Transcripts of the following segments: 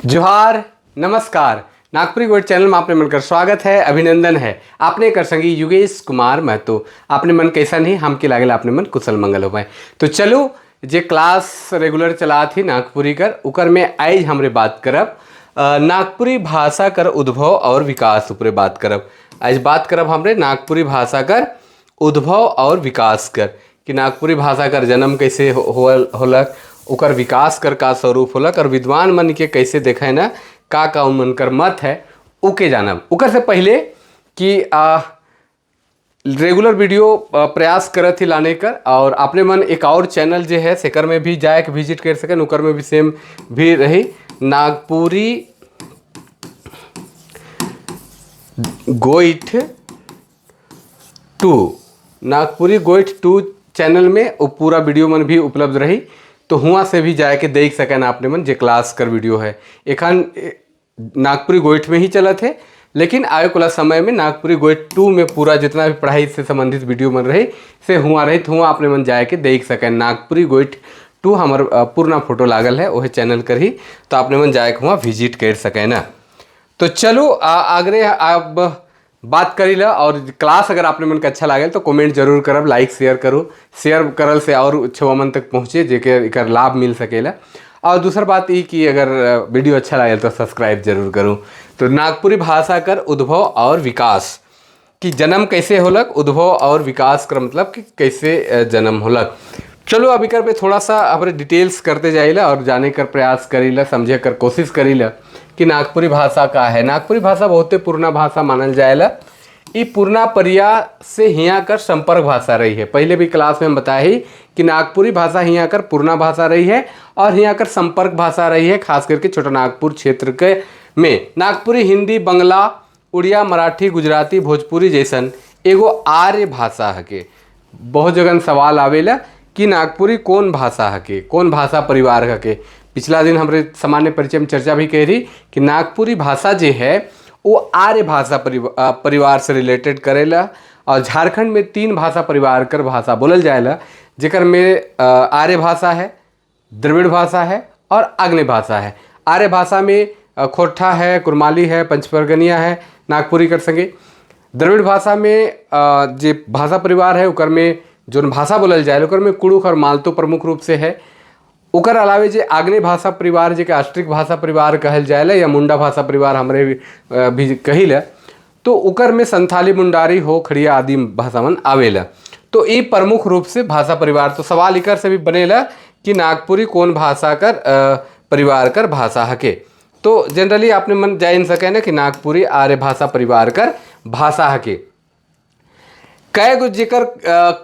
जोहार, नमस्कार। नागपुरी गोइठ चैनल में आपने मन कर स्वागत है, अभिनंदन है। आपने कर संगी युगेश कुमार महतो। आपने मन कैसा नहीं, हम के लागल आपने मन कुशल मंगल हो पाए। तो चलो, जे क्लास रेगुलर चला थी नागपुरी कर, उकर में आज हमरे बात करब नागपुरी भाषा कर उद्भव और विकास ऊपर बात करब। आज बात करब हमरे नागपुरी भाषा कर उद्भव और विकास कर, कि नागपुरी भाषा कर जन्म कैसे होलक, ओकर विकास कर का स्वरूप होलक और विद्वान मन के कैसे देखे ना, का का उन मन कर मत है, उके जानब। उकर से पहले कि रेगुलर वीडियो प्रयास करत ही लाने कर और अपने मन एक और चैनल जो है, सेकर में भी जाए के विजिट कर सकें। उकर में भी सेम भी रही, नागपुरी गोइठ 2, नागपुरी गोइठ 2 चैनल में वो पूरा वीडियो मन भी उपलब्ध रही। तो हुआ से भी जाए के देख सकें आपने मन जे क्लास कर वीडियो है। एखन नागपुरी गोइठ में ही चलत है, लेकिन आए वाला समय में नागपुरी गोइठ 2 में पूरा जितना भी पढ़ाई से संबंधित वीडियो मन रही से हुआ रही, तो हुआ आपने मन जाए के देख सकें। नागपुरी गोइठ 2 हमार पूर्ण फोटो लागल है वही चैनल कर ही, तो आपने मन जाए के हुआ विजिट कर सकें ना। तो चलो आगरे अब बात करी ला। और क्लास अगर आपने मन के अच्छा लागल तो कमेंट जरूर करब, लाइक शेयर करो। शेयर करल से और छुआ मन तक पहुँचे, जेके एकर लाभ मिल सकेला। और दूसर बात ई कि अगर वीडियो अच्छा लागल तो सब्सक्राइब जरूर करूँ। तो नागपुरी भाषा कर उद्भव और विकास, कि जन्म कैसे होलक, उद्भव और विकास कर मतलब कि कैसे जन्म होलक। चलो अब एकर पे थोड़ा सा अपने डिटेल्स करते जाइला और जाने कर प्रयास करीला, समझे कर कोशिश करीला कि नागपुरी भाषा का है। नागपुरी भाषा बहुते पुराना भाषा मानल जाएला। ई पुरना परिया से हियाँ कर संपर्क भाषा रही है। पहले भी क्लास में हम बताए ही कि नागपुरी भाषा हियाँ कर पुरना भाषा रही है और हियाँ कर संपर्क भाषा रही है, खास करके छोटा नागपुर क्षेत्र के में। नागपुरी हिंदी, बंगला, उड़िया, मराठी, गुजराती, भोजपुरी जैसन एगो आर्य भाषा हके। बहुत जगह सवाल आवेला कि नागपुरी कौन भाषा हके, कौन भाषा परिवार हके। पिछला दिन हमरे सामान्य परिचय में चर्चा भी करी कि नागपुरी भाषा जो है वो आर्य भाषा परिवार से रिलेटेड करेला और झारखंड में 3 भाषा परिवार कर भाषा बोलल जाएला, जेकर में आर्य भाषा है, द्रविड़ भाषा है और आग्नेय भाषा है। आर्य भाषा में खोरठा है, कुरमाली है, पंचपरगनिया है नागपुरी कर संगे। द्रविड़ भाषा में जे भाषा परिवार है उकर में जोन भाषा बोलल जाए उकर में कुड़ुख और मालतो प्रमुख रूप से है। उकर अलावे जे आग्नेय भाषा परिवार, जे के आस्ट्रिक भाषा परिवार कहल जाएला या मुंडा भाषा परिवार हमरे भी कहिला, तो उकर में संथाली, मुंडारी हो, खड़िया आदि भाषा मन आवेला। तो ये प्रमुख रूप से भाषा परिवार। तो सवाल इकर से भी बनेला कि नागपुरी कौन भाषा कर परिवार कर भाषा हके। तो जनरली आपने मन जान सके ना कि नागपुरी आर्य भाषा परिवार कर भाषा हके। कई गो जेकर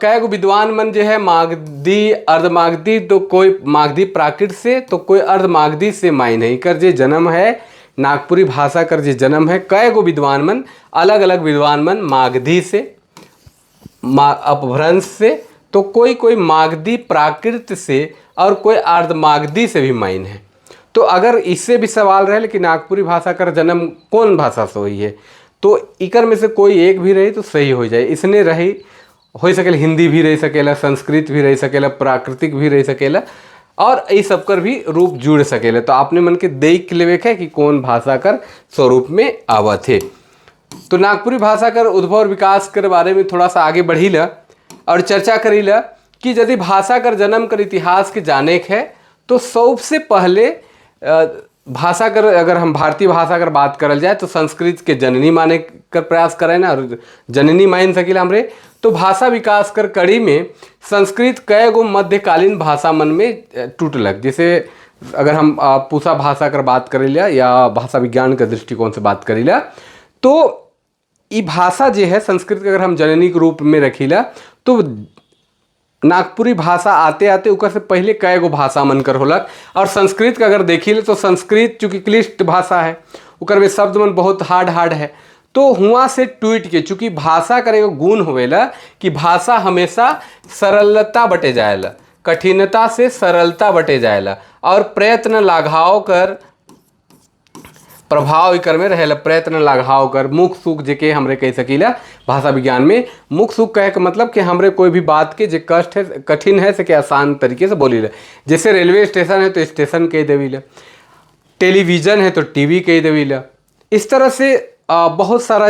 कई गो विद्वान मन जो है मागधी, अर्धमागधी, तो कोई मागधी प्राकृत से तो कोई अर्धमागधी से मायने है। कर जे जन्म है, नागपुरी भाषा कर जे जन्म है, कई गो विद्वान मन, अलग अलग विद्वान मन मागधी से, अपभ्रंश से, तो कोई कोई मागधी प्राकृत से और कोई अर्धमागधी से भी मायने है। तो अगर इससे भी सवाल रहे कि नागपुरी भाषा कर जन्म कौन भाषा से हुई है, तो इकर में से कोई एक भी रही तो सही हो जाए। इसने रही हो सकेला, हिंदी भी रह सकेला, संस्कृत भी रह सकेला, प्राकृतिक भी रह सकेला और ये सब कर भी रूप जुड़ सकेला। तो आपने मन के देख लेवे है कि कौन भाषा कर स्वरूप में आवत है। तो नागपुरी भाषा कर उद्भव और विकास कर बारे में थोड़ा सा आगे बढ़ी ला और चर्चा करी ला कि यदि भाषा कर जन्म कर इतिहास के जाने के है तो सबसे पहले भाषा कर, अगर हम भारतीय भाषा कर बात करल जाए तो संस्कृत के जननी माने कर प्रयास करें ना, और जननी मान सकीला हमरे। तो भाषा विकास कर कड़ी में संस्कृत कई गो मध्यकालीन भाषा मन में टूटलक। जैसे अगर हम पूसा भाषा कर बात करेला या भाषा विज्ञान के दृष्टिकोण से बात करेला तो ई भाषा जो है संस्कृत के अगर हम जननी के रूप में रखीला तो नागपुरी भाषा आते आते उकर से पहले कई गो भाषा मन कर होलक। और संस्कृत का अगर देखी ले तो संस्कृत चूँकि क्लिष्ट भाषा है, उकर में शब्द मन बहुत हार्ड हार्ड है, तो हुआ से टूट के, चूँकि भाषा कर एगो गुण होवेला कि भाषा हमेशा सरलता बटे जाएला, कठिनता से सरलता बटे जाएला और प्रयत्न लाघाव कर प्रभाव एकर में रहेला। प्रयत्न लाघाव कर मुख सुख जेके हमरे कह सकीला भाषा विज्ञान में। मुख सुख कहे के मतलब कि हमरे कोई भी बात के जे कष्ट है, कठिन है, से के आसान तरीके से बोली ले। जैसे रेलवे स्टेशन है तो स्टेशन कह देवी ले। टेलीविज़न है तो टीवी कह देवीला। इस तरह से बहुत सारा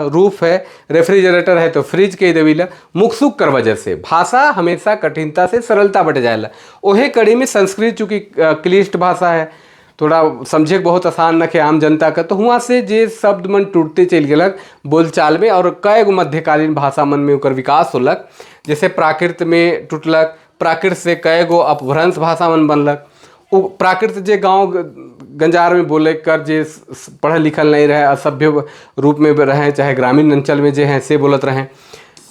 रूप है। रेफ्रिजरेटर है तो फ्रिज कह देवीला। मुखसुक कर वजह से भाषा हमेशा कठिनता से सरलता बट जाएला। ओहे कड़ी में संस्कृत चूँकि क्लिष्ट भाषा है, थोड़ा समझे के बहुत आसान नखे आम जनता का, तो हुआ से जे शब्द मन टूटते चल गेलक बोलचाल में और कई गो मध्यकालीन भाषा मन में ओकर विकास होलक। जैसे प्राकृत में टूटलक, प्राकृत से कई गो अपभ्रंश भाषा मन बनलक। उ प्राकृत जे गांव गंजार में बोले कर जे पढ़ल लिखल नहीं रहे, असभ्य रूप में रहे, चाहे ग्रामीण अंचल में जे हैं से बोलत रहे,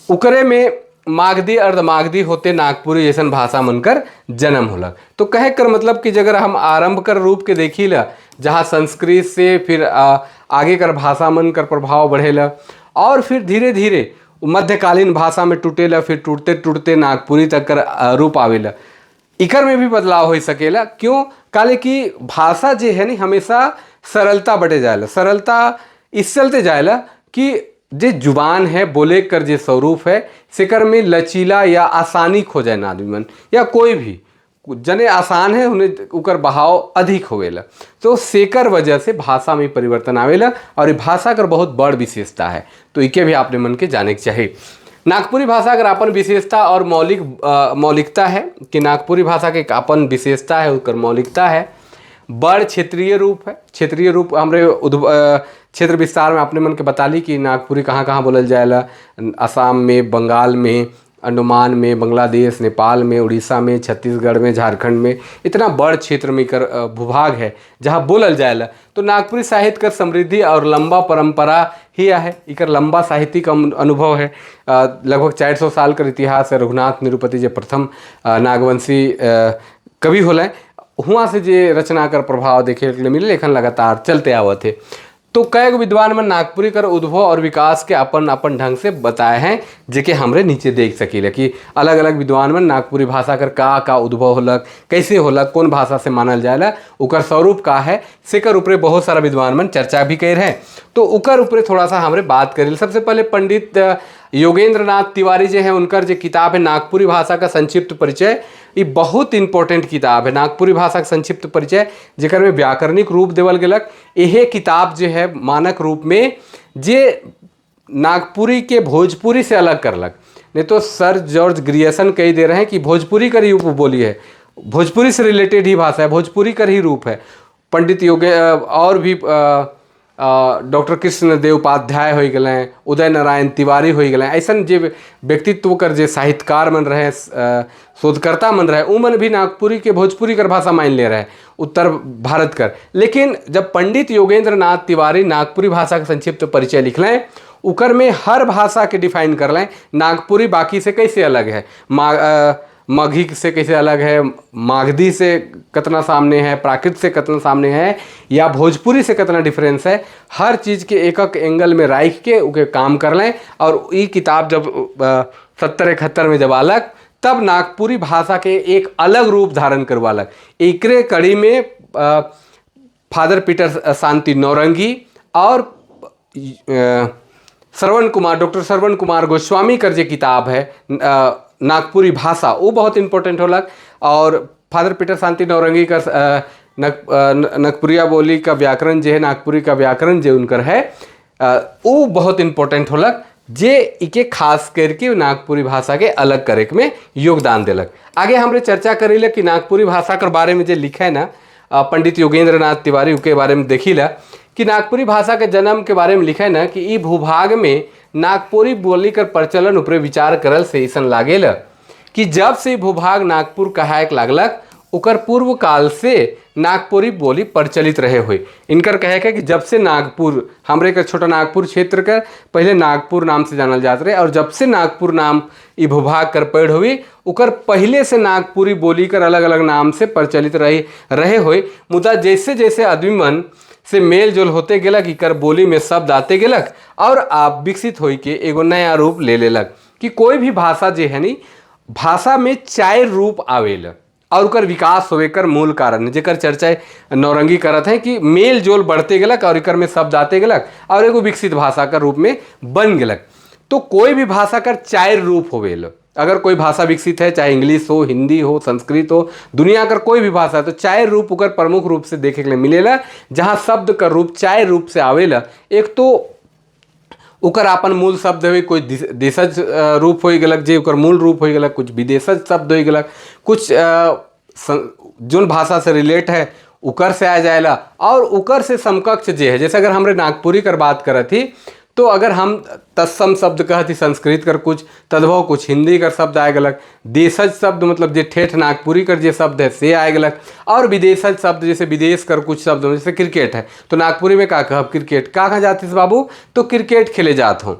उकरे में मागधी, अर्धमागधी होते नागपुरी जैसन भाषा मनकर जन्म होलक। तो कहे कर मतलब कि अगर हम आरंभ कर रूप के देखी ला, जहाँ संस्कृत से फिर आगे कर भाषा मन कर प्रभाव बढ़ेला और फिर धीरे धीरे मध्यकालीन भाषा में टूटेला, फिर टूटते टूटते नागपुरी तक कर रूप आवेला। इकर में भी बदलाव हो सकेला। क्यों? काले कि भाषा जे है नी हमेशा सरलता बढ़े जाएला। सरलता इस चलते जाएला कि जे जुबान है, बोले कर जे स्वरूप है, सेकर में लचीला या आसानी खो जाए ना आदमी मन या कोई भी जने आसान है उन्हें उकर बहाव अधिक होवेला। तो सेकर वजह से भाषा में परिवर्तन आवेला और ये भाषा कर बहुत बड़ विशेषता है, तो इके भी आपने मन के जाने के चाहिए। नागपुरी भाषा अगर अपन विशेषता और मौलिकता है कि नागपुरी भाषा के एक अपन विशेषता है, उकर मौलिकता है, बड़ क्षेत्रीय रूप है। क्षेत्रीय रूप हमरे क्षेत्र विस्तार में अपने मन के बता ली कि नागपुरी कहाँ कहाँ बोलल जाएला। असम में, बंगाल में, अंडमान में, बांग्लादेश, नेपाल में, उड़ीसा में, छत्तीसगढ़ में, झारखंड में, इतना बड़ क्षेत्र में कर भूभाग है जहाँ बोलल जाएला। तो नागपुरी साहित्य कर समृद्धि और लंबा परंपरा ही है, इकर लंबा साहित्यिक अनुभव है। लगभग 400 साल कर इतिहास है। रघुनाथ निरुपति जे प्रथम नागवंशी कवि होले, हुआ से जे रचना कर प्रभाव देखे के लिए मिले, लेखन लगातार चलते आवत है। तो कई गो विद्वान में नागपुरी कर उद्भव और विकास के अपन अपन ढंग से बताए हैं, जेके हमरे नीचे देख सकीले कि अलग अलग विद्वान में नागपुरी भाषा कर का का उद्भव होलक, कैसे होलक, कौन भाषा से मानल जाएला, उकर स्वरूप का है, सेकर ऊपरे बहुत सारा विद्वान मन चर्चा भी कर रहे हैं। तो उकर ऊपरे थोड़ा सा हमरे बात करें। सबसे पहले पंडित योगेंद्र नाथ तिवारी जो है, उनकर जो किताब है नागपुरी भाषा का संक्षिप्त परिचय, ये बहुत इंपॉर्टेंट किताब है। नागपुरी भाषा का संक्षिप्त परिचय जेकर में व्याकरणिक रूप देवल गेलक। यह किताब जो है मानक रूप में जे नागपुरी के भोजपुरी से अलग करलक। नहीं तो सर जॉर्ज ग्रियर्सन कही दे रहे हैं कि भोजपुरी कर ही उपबोली है, भोजपुरी से रिलेटेड ही भाषा है, भोजपुरी कर ही रूप है। पंडित योगे और भी डॉक्टर कृष्णदेव उपाध्याय हो गए हैं, उदय नारायण तिवारी हो गए, ऐसा जे व्यक्तित्व कर जे साहित्यकार मन रहे, शोधकर्ता मन रहे, उ मन भी नागपुरी के भोजपुरी कर भाषा मान ले रहे हैं उत्तर भारत कर। लेकिन जब पंडित योगेंद्र नाथ तिवारी नागपुरी भाषा का संक्षिप्त परिचय लिख लें, उकर में हर भाषा के डिफाइन कर लें, नागपुरी बाकी से कैसे अलग है, मगही से कैसे अलग है, मागधी से कितना सामने है, प्राकृत से कितना सामने है या भोजपुरी से कितना डिफरेंस है, हर चीज़ के एक एक एंगल में राख के उके काम कर लें। और ये किताब जब 70-71 में जब आलक, तब नागपुरी भाषा के एक अलग रूप धारण करवालक। एकरे कड़ी में फादर पीटर शांति नौरंगी और श्रवण कुमार, डॉक्टर श्रवण कुमार गोस्वामी कर जे किताब है नागपुरी भाषा, वो बहुत इंपॉर्टेंट होलक। और फादर पीटर शांति नौरंगी का नगपुरिया बोली का व्याकरण जे है, नागपुरी का व्याकरण जे उनकर है, वो बहुत इंपॉर्टेंट होलक, जे इके खास करके नागपुरी भाषा के अलग करे में योगदान देलक। आगे हमरे चर्चा करीले कि नागपुरी भाषा के बारे में जे लिखे ना पंडित योगेंद्र नाथ तिवारी, उके बारे में देखीला कि नागपुरी भाषा के जन्म के बारे में लिखे ना कि ई भूभाग में नागपुरी बोली कर प्रचलन ऊपर विचार करल से ऐसन लागेला कि जब से भूभाग नागपुर कहायक लागलक, ओकर पूर्व काल से नागपुरी बोली प्रचलित रहे हुए। इनकर कहे के कि जब से नागपुर, हमरे के छोटा नागपुर क्षेत्र के पहले नागपुर नाम से जानल जात रहे और जब से नागपुर नाम ई भूभाग कर पेड़ हुई, ओकर पहले से नागपुरी बोली कर अलग अलग नाम से प्रचलित रही रहे हुए। मुदा जैसे जैसे आदमी मन से मेल जोल होते गेलक, इकर बोली में शब्द आते गेलक और आप विकसित होई के एगो नया रूप ले लेलक। कि कोई भी भाषा जे है नी, भाषा में चार रूप आवेला और ओकर विकास होवे कर मूल कारण जेकर चर्चा नौरंगी करत है कि मेल जोल बढ़ते गेलक और एकर में शब्द आते गेलक और एगो विकसित भाषा का रूप में बन गेलक। तो कोई भी भाषा कर चार रूप होवेला। अगर कोई भाषा विकसित है, चाहे इंग्लिश हो, हिंदी हो, संस्कृत हो, दुनिया कर कोई भी भाषा है, तो चार रूप उकर प्रमुख रूप से देखे के लिए मिलेला, जहाँ शब्द का रूप चार रूप से आवेला। एक तो उकर आपन मूल शब्द है, कोई देशज रूप हो गलक जे उकर मूल रूप हो गलक, कुछ विदेशज शब्द हो गलक, कुछ जोन भाषा से रिलेट है उकर से आ जाएला, और उकर से समकक्ष जे है। जैसे अगर हमरे नागपुरी कर बात करत थी तो अगर हम तत्सम शब्द कहती संस्कृत कर कुछ, तद्भव कुछ हिंदी कर शब्द आए गलक, देशज शब्द मतलब जे ठेठ नागपुरी कर जे शब्द है से आए गलक, और विदेशज शब्द जैसे विदेश कर कुछ शब्द, जैसे क्रिकेट है तो नागपुरी में का कहब क्रिकेट, का कहाँ जाते बाबू तो क्रिकेट खेले जात हों।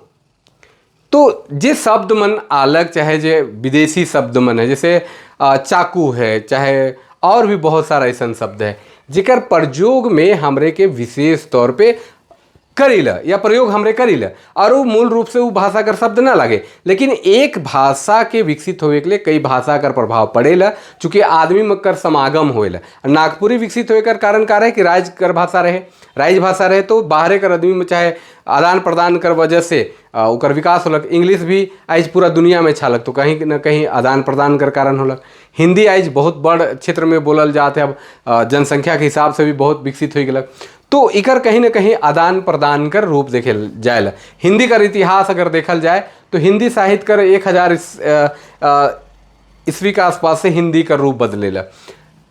तो जे शब्द मन अलग, चाहे जे विदेशी शब्द मन है, जैसे चाकू है, चाहे और भी बहुत सारा ऐसा शब्द है जिकर प्रयोग में हमरे के विशेष तौर पे करीला या प्रयोग हमरे करीला, और वो मूल रूप से वो भाषा कर शब्द ना लगे, लेकिन एक भाषा के विकसित होवे के लिए कई भाषा कर प्रभाव पड़ेला, चूँकि आदमी में कर समागम होएला। नागपुरी विकसित होए कर कारण का रहे कि राज्य कर भाषा रहे, राज्य भाषा रहे तो बाहरे कर आदमी में चाहे आदान प्रदान कर वजह से ओकर विकास होलक। इंग्लिश भी आज पूरा दुनिया में छालक तो कहीं न कहीं आदान प्रदान कर कारण होलक। हिंदी आज बहुत बड़ क्षेत्र में बोलल जात है, अब जनसंख्या के हिसाब से भी बहुत विकसित हो गलक, तो इकर कहीं ना कहीं आदान प्रदान कर रूप देखे जाए। हिंदी कर इतिहास अगर देखल जाए तो हिंदी साहित्य कर 1000 ईस्वी के आसपास से हिंदी का रूप बदलेला।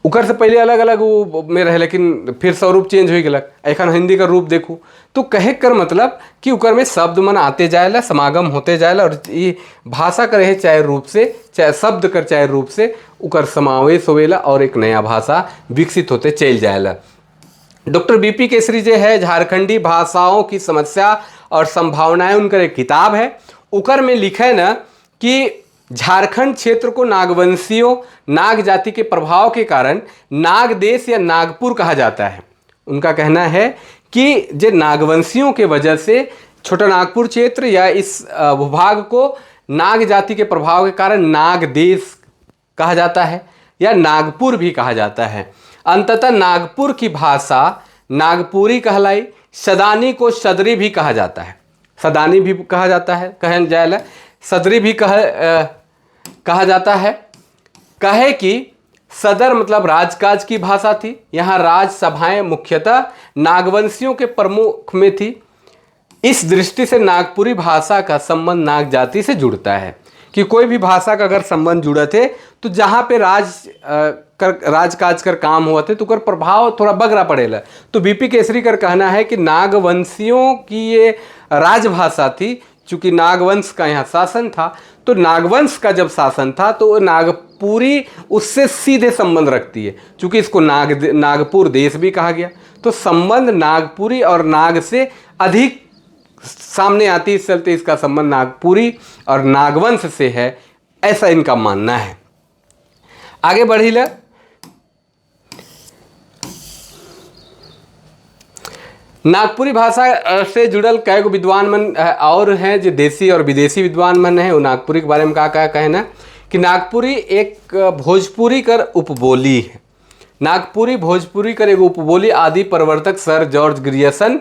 उकर से पहले अलग अलग वो में रहे, लेकिन फिर स्वरूप चेंज हो गलक। एखन हिंदी का रूप देखू तो कहे कर मतलब कि उकर में शब्द मन आते जाएला, समागम होते जाएला, और ये भाषा कर रहे चाहे रूप से, चाहे शब्द कर चाहे रूप से उकर समावेश होवेला और एक नया भाषा विकसित होते चल जाएला। डॉक्टर बीपी केसरी जे है झारखंडी भाषाओं की समस्या और संभावनाएं उनकर एक किताब है, उकर में लिखे न कि झारखंड क्षेत्र को नागवंशियों नाग जाति के प्रभाव के कारण नाग देश या नागपुर कहा जाता है। उनका कहना है कि जे नागवंशियों के वजह से छोटा नागपुर क्षेत्र या इस भूभाग को नाग जाति के प्रभाव के कारण नाग देश कहा जाता है या नागपुर भी कहा जाता है। अंततः नागपुर की भाषा नागपुरी कहलाई। सदानी को सदरी भी कहा जाता है, सदानी भी कहा जाता है, कहल जाए सदरी भी कहा जाता है। कहे कि सदर मतलब राजकाज की भाषा थी। यहाँ राजसभाएं मुख्यतः नागवंशियों के प्रमुख में थी। इस दृष्टि से नागपुरी भाषा का संबंध नाग जाति से जुड़ता है कि कोई भी भाषा का अगर संबंध जुड़ा थे तो जहाँ पे राजकाज कर काम हुआ थे तो कर प्रभाव थोड़ा बगरा पड़ेला। तो बीपी केसरी कर कहना है कि नागवंशियों की ये राजभाषा थी, चूँकि नागवंश का यहाँ शासन था, तो नागवंश का जब शासन था तो नागपुरी उससे सीधे संबंध रखती है, चूँकि इसको नागपुर देश भी कहा गया, तो संबंध नागपुरी और नाग से अधिक सामने आती है, इस चलते इसका संबंध नागपुरी और नागवंश से है, ऐसा इनका मानना है। आगे बढ़ी ले, नागपुरी भाषा से जुड़ल कई गो विद्वान मन और हैं जो देसी और विदेशी विद्वान मन हैं, वो नागपुरी के बारे में का कहना कि नागपुरी एक भोजपुरी कर उपबोली है। नागपुरी भोजपुरी कर एक उपबोली आदि प्रवर्तक सर जॉर्ज ग्रियर्सन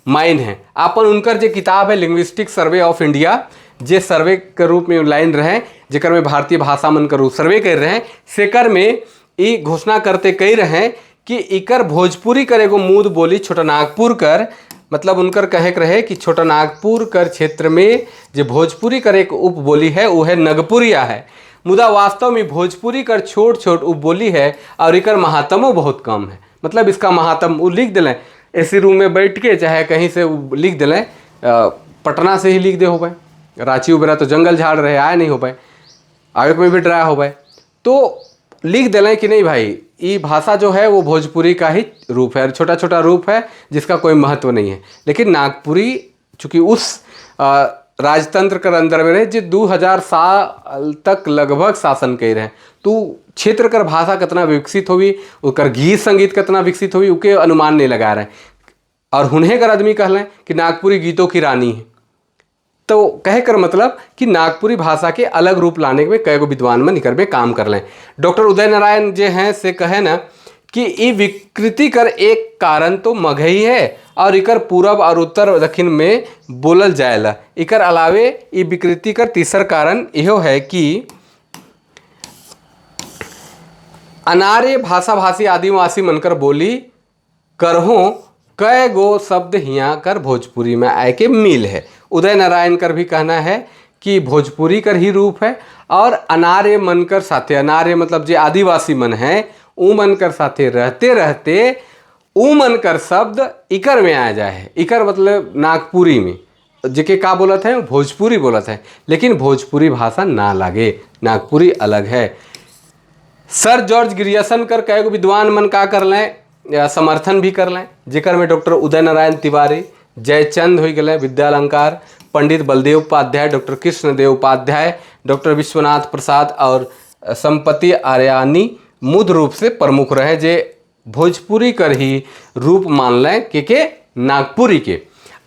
माइन है। आपन उनकर जो किताब है लिंग्विस्टिक सर्वे ऑफ इंडिया, जे सर्वे के रूप में लाइन रहे, जेकर में भारतीय भाषा मन कर सर्वे कर रहे हैं, सेकर में ये घोषणा करते कह रहे हैं कि इकर भोजपुरी कर एगो मूल बोली छोटा नागपुर कर, मतलब उनकर कहे रहे कि छोटा नागपुर कर क्षेत्र में जो भोजपुरी कर एक उपबोली है वो है नगपुरिया है, मुदा वास्तव में भोजपुरी कर छोट छोट उपबोली है और इकर महात्मो बहुत कम है। मतलब इसका महात्म वो लिख दिलें ऐसी रूम में बैठ के, चाहे कहीं से वो लिख दिलें, पटना से ही लिख दे हो पाए, रांची उबरा तो जंगल झाड़ रहे आए नहीं हो पाए, आगे में भी ड्राई हो पाए, तो लिख दिलें कि नहीं भाई ये भाषा जो है वो भोजपुरी का ही रूप है और छोटा छोटा रूप है जिसका कोई महत्व नहीं है। लेकिन नागपुरी चूँकि उस राजतंत्र के अंदर में रहे जो 2000 साल तक लगभग शासन कर रहे हैं, तो क्षेत्र कर भाषा कितना विकसित हुई, उकर गीत संगीत कितना विकसित हुई, उके अनुमान नहीं लगा रहे हैं। और उन्हें कर आदमी कह लें कि नागपुरी गीतों की रानी है, तो कहे कर मतलब कि नागपुरी भाषा के अलग रूप लाने में कई गो विद्वान में निकर में काम कर लें। डॉक्टर उदय नारायण जे हैं से कहे ना कि ई विकृति कर एक कारण तो मगही है और इकर पूरब और उत्तर दक्षिण में बोलल जाएला। इकर अलावे ई विकृति कर तीसर कारण इहो है कि अनार्य भाषा भाषी आदिवासी मनकर बोली करहों कई गो शब्द हिया कर भोजपुरी में आए के मिल है। उदय नारायण कर भी कहना है कि भोजपुरी कर ही रूप है और अनार्य मन कर साथे, अनार्य मतलब जे आदिवासी मन है ऊ मन कर साथे रहते रहते ऊ मन कर शब्द इकर में आ जाए है। इकर मतलब नागपुरी में जेके का बोलत है, भोजपुरी बोलत है, लेकिन भोजपुरी भाषा ना लागे, नागपुरी अलग है। सर जॉर्ज ग्रियर्सन कर कई गो विद्वान मन का कर लें, समर्थन भी कर लें, जेकर में डॉक्टर उदय नारायण तिवारी, जयचंद हो गए विद्यालंकार, पंडित बलदेव उपाध्याय, डॉक्टर कृष्णदेव उपाध्याय, डॉक्टर विश्वनाथ प्रसाद और संपति आर्यानी मुख्य रूप से प्रमुख रहे, जे भोजपुरी कर ही रूप मान लें के नागपुरी के।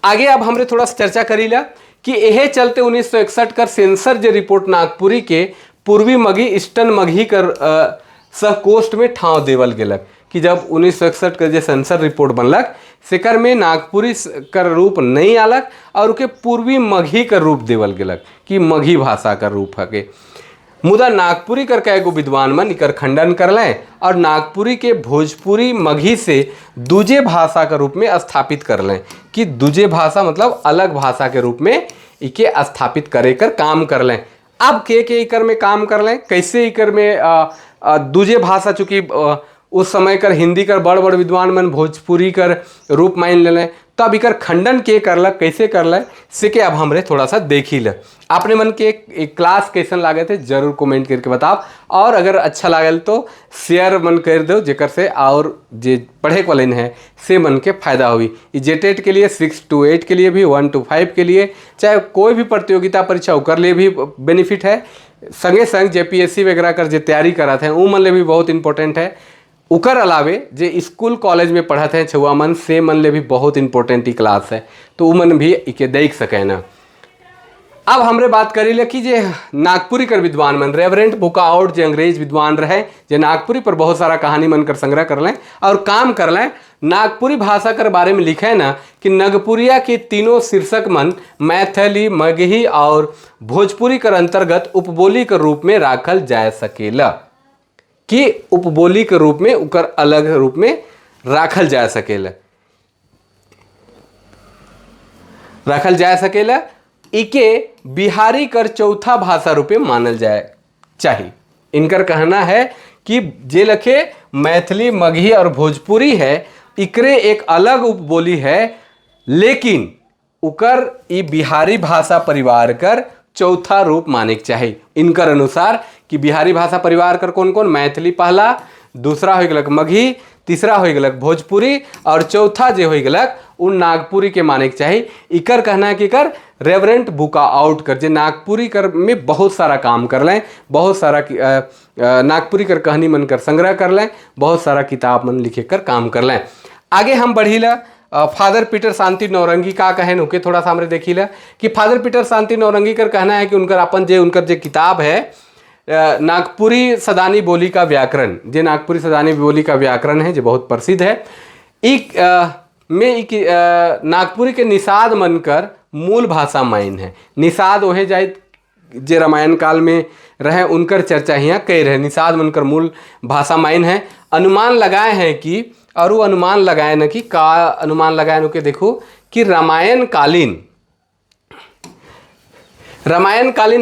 आगे अब हमरे थोड़ा सा चर्चा करीला कि यह चलते 1961 कर सेंसर जे रिपोर्ट नागपुरी के पूर्वी मगही ईस्टर्न मगही कर सहकोष्ठ में ठाव देवल गेलक कि जब 1961 के जे सेंसर रिपोर्ट बनलक सेकर में नागपुरी कर रूप नहीं आलक और उके पूर्वी मगही कर रूप देवल गेलक कि मगही भाषा का रूप है के। मुदा नागपुरी कर कई गो विद्वान मन इकर खंडन कर लें और नागपुरी के भोजपुरी मगही से दूजे भाषा के रूप में स्थापित कर लें कि दूजे भाषा मतलब अलग भाषा के रूप में इके स्थापित करे कर काम कर लें। अब के इकर में काम कर लें, कैसे इकर में दूजे भाषा, चूँकि उस समय कर हिंदी कर बड़ बड़ विद्वान मन भोजपुरी कर रूप मान ले लें, तो अब इकर खंडन के करलक, कैसे करल, से के अब हमरे थोड़ा सा देखी ल। आपने मन के एक क्लास कैसन लागत है जरूर कमेंट करके बताओ और अगर अच्छा लागल तो शेयर मन कर दो, जेकर से और जे पढ़े वाले है से मन के फायदा हुई। जेटेट के लिए 6 to 8 के लिए भी, 1 to 5 के लिए, चाहे कोई भी प्रतियोगिता परीक्षा उकर लिए भी बेनिफिट है। संगे संग जेपीएससी वगैरह कर जो तैयारी कराते हैं उ मन ले भी बहुत इंपॉर्टेंट है। उकर अलावे जे स्कूल कॉलेज में पढ़ते हैं छुआ मन से मन ले भी बहुत इंपॉर्टेंट ही क्लास है, तो उ मन भी इके देख सके ना। अब हमरे बात करी ले कि जे नागपुरी कर विद्वान मन रेवरेंट बुकाउट जे अंग्रेज विद्वान रहे, जे नागपुरी पर बहुत सारा कहानी मन कर संग्रह कर लें और काम कर लें, नागपुरी भाषा कर बारे में लिखे ना कि नागपुरिया के तीनों शीर्षक मन मैथिली, मगही और भोजपुरी कर अंतर्गत उपबोली के रूप में राखल जा सकेला, कि उपबोली के रूप में उकर अलग रूप में राखल जा सकेला, राखल जा सकेला। इके बिहारी कर चौथा भाषा रूपे मानल जाए चाहिए। इनकर कहना है कि जे लखे मैथिली, मगही और भोजपुरी है इकरे एक अलग उपबोली है, लेकिन उकर ई बिहारी भाषा परिवार कर चौथा रूप माने के चाहिए। इनकर अनुसार कि बिहारी भाषा परिवार कर कौन कौन, मैथिली पहला, दूसरा हो गलक मगही, तीसरा हो गलक भोजपुरी और चौथा जे हो गलक उन नागपुरी के माने के चाहिए। इकर कहना है कि कर रेवरेंट बुका आउट कर जे नागपुरी कर में बहुत सारा काम कर लें, बहुत सारा नागपुरी कर कहानी मन कर संग्रह कर लें, बहुत सारा किताब मन लिखे कर काम कर लें। आगे हम बढ़ीला फादर पीटर शांति नौरंगी का कहें उके थोड़ा सा हमरे देखीला कि फादर पीटर शांति नौरंगी कर कहना है कि उनकर अपन जे उनकर जे किताब है नागपुरी सदानी बोली का व्याकरण, जे नागपुरी सदानी बोली का व्याकरण है जो बहुत प्रसिद्ध है, एक में एक नागपुरी के निषाद मनकर मूल भाषा माइन है। निषाद वह जाए जे रामायण काल में रहे उनकर चर्चा यहाँ कई रहे, निषाद मनकर मूल भाषा माइन है। अनुमान लगाए हैं कि और वो अनुमान लगाए न कि का अनुमान लगाए न के देखो कि रामायण कालीन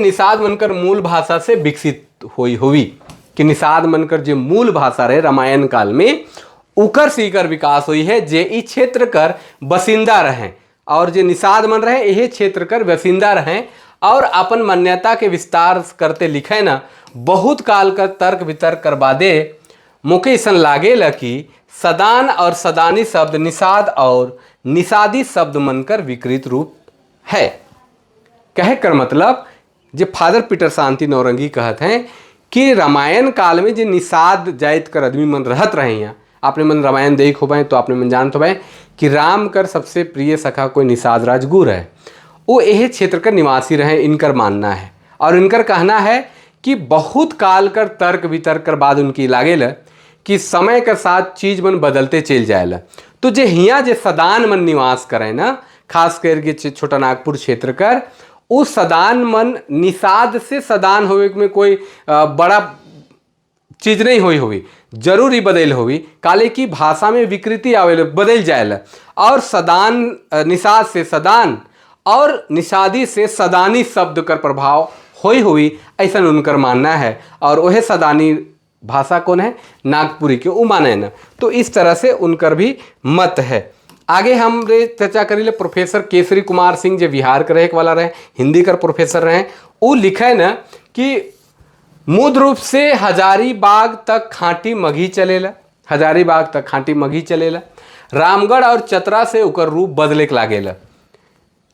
निषाद मनकर मूल भाषा से विकसित हुई हुई कि निषाद मनकर जो मूल भाषा रहे रामायण काल में उकर सीकर विकास हुई है, जे ई क्षेत्र कर बसिंदा रहें और जे निषाद मन रहे यही क्षेत्र कर बसिंदा रहें और अपन मान्यता के विस्तार करते लिखे ना बहुत काल का तर्क वितर्क कर बादे मुके ऐसा लागे ल कि सदान और सदानी शब्द निषाद और निषादी शब्द मनकर विकृत रूप है। कहे कर मतलब जे फादर पीटर शांति नौरंगी कहते हैं कि रामायण काल में जे निषाद जाइत कर आदमी मन रहत रहे हैं, आपने मन रामायण देख हो पाए तो आपने मन जानत हो पाए कि राम कर सबसे प्रिय सखा कोई निषाद राजगुर है, वो यही क्षेत्र का निवासी रहे इनकर मानना है। और इनकर कहना है कि बहुत काल कर तर्क वितर्क कर बाद उनकी लागेल कि समय के साथ चीज मन बदलते चल जाएला। तो जे हियाँ जे सदान मन निवास करे ना, खास करके छोटा नागपुर क्षेत्र कर, उ सदान मन निषाद से सदान होवे में कोई बड़ा चीज नहीं हुई हुई, जरूर ही बदल हुई, काले की भाषा में विकृति आवेल, बदल जाएला। और सदान, निषाद से सदान और निषादी से सदानी शब्द कर प्रभाव होई हुई, ऐसा उनकर मानना है। और वह सदानी भाषा कौन है? नागपुरी के उ माने न। तो इस तरह से उनकर भी मत है। आगे हम रे चर्चा करी प्रोफेसर केसरी कुमार सिंह, जो बिहार के रहे वाला रहे, हिंदी कर प्रोफेसर रहे, उ लिखे न कि मूल रूप से हजारीबाग तक खांटी मगही चलेला, हजारीबाग तक खांटी मगही चलेला, रामगढ़ और चतरा से उकर रूप बदले के लागेला।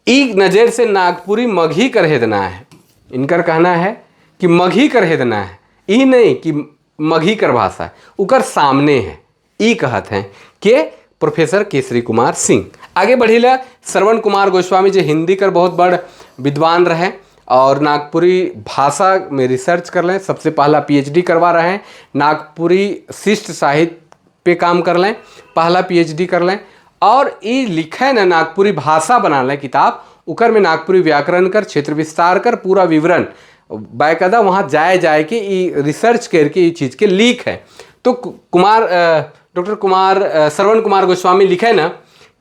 ई नज़र से नागपुरी मगही कर हेदना है। इनकर कहना है कि मगही कर हेदना है, ई नहीं कि मगही कर भाषा है, उकर सामने है, ई कहत हैं के प्रोफेसर केसरी कुमार सिंह। आगे बढ़ीला श्रवण कुमार गोस्वामी, जो हिंदी कर बहुत बड़ विद्वान रहे और नागपुरी भाषा में रिसर्च कर लें, सबसे पहला पीएचडी करवा रहे हैं, नागपुरी शिष्ट साहित्य पे काम कर लें, पहला पीएचडी कर लें और ई लिखे न नागपुरी भाषा बना लें किताब, उकर में नागपुरी व्याकरण कर, क्षेत्र विस्तार कर पूरा विवरण बाकायदा वहाँ जाए जाए के ई रिसर्च करके ई चीज़ के लीक है। तो कुमार डॉक्टर कुमार श्रवण कुमार गोस्वामी लिखे ना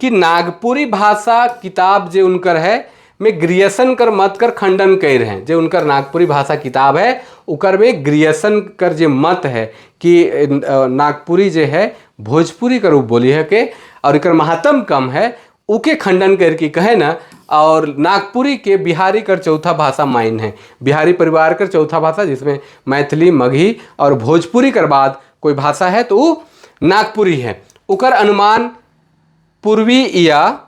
कि नागपुरी भाषा किताब जे उनकर है में ग्रियर्सन कर मत कर खंडन कर रहे हैं। जो उनकर नागपुरी भाषा किताब है उकर में ग्रियर्सन कर जे मत है कि नागपुरी जे है भोजपुरी कर रूप बोली है के और एकर महात्म कम है, उके खंडन करके कहे ना। और नागपुरी के बिहारी कर चौथा भाषा माइन है, बिहारी परिवार कर चौथा भाषा जिसमें मैथिली, मगही और भोजपुरी कर बाद कोई भाषा है तो वो नागपुरी है। उकर अनुमान पूर्वी या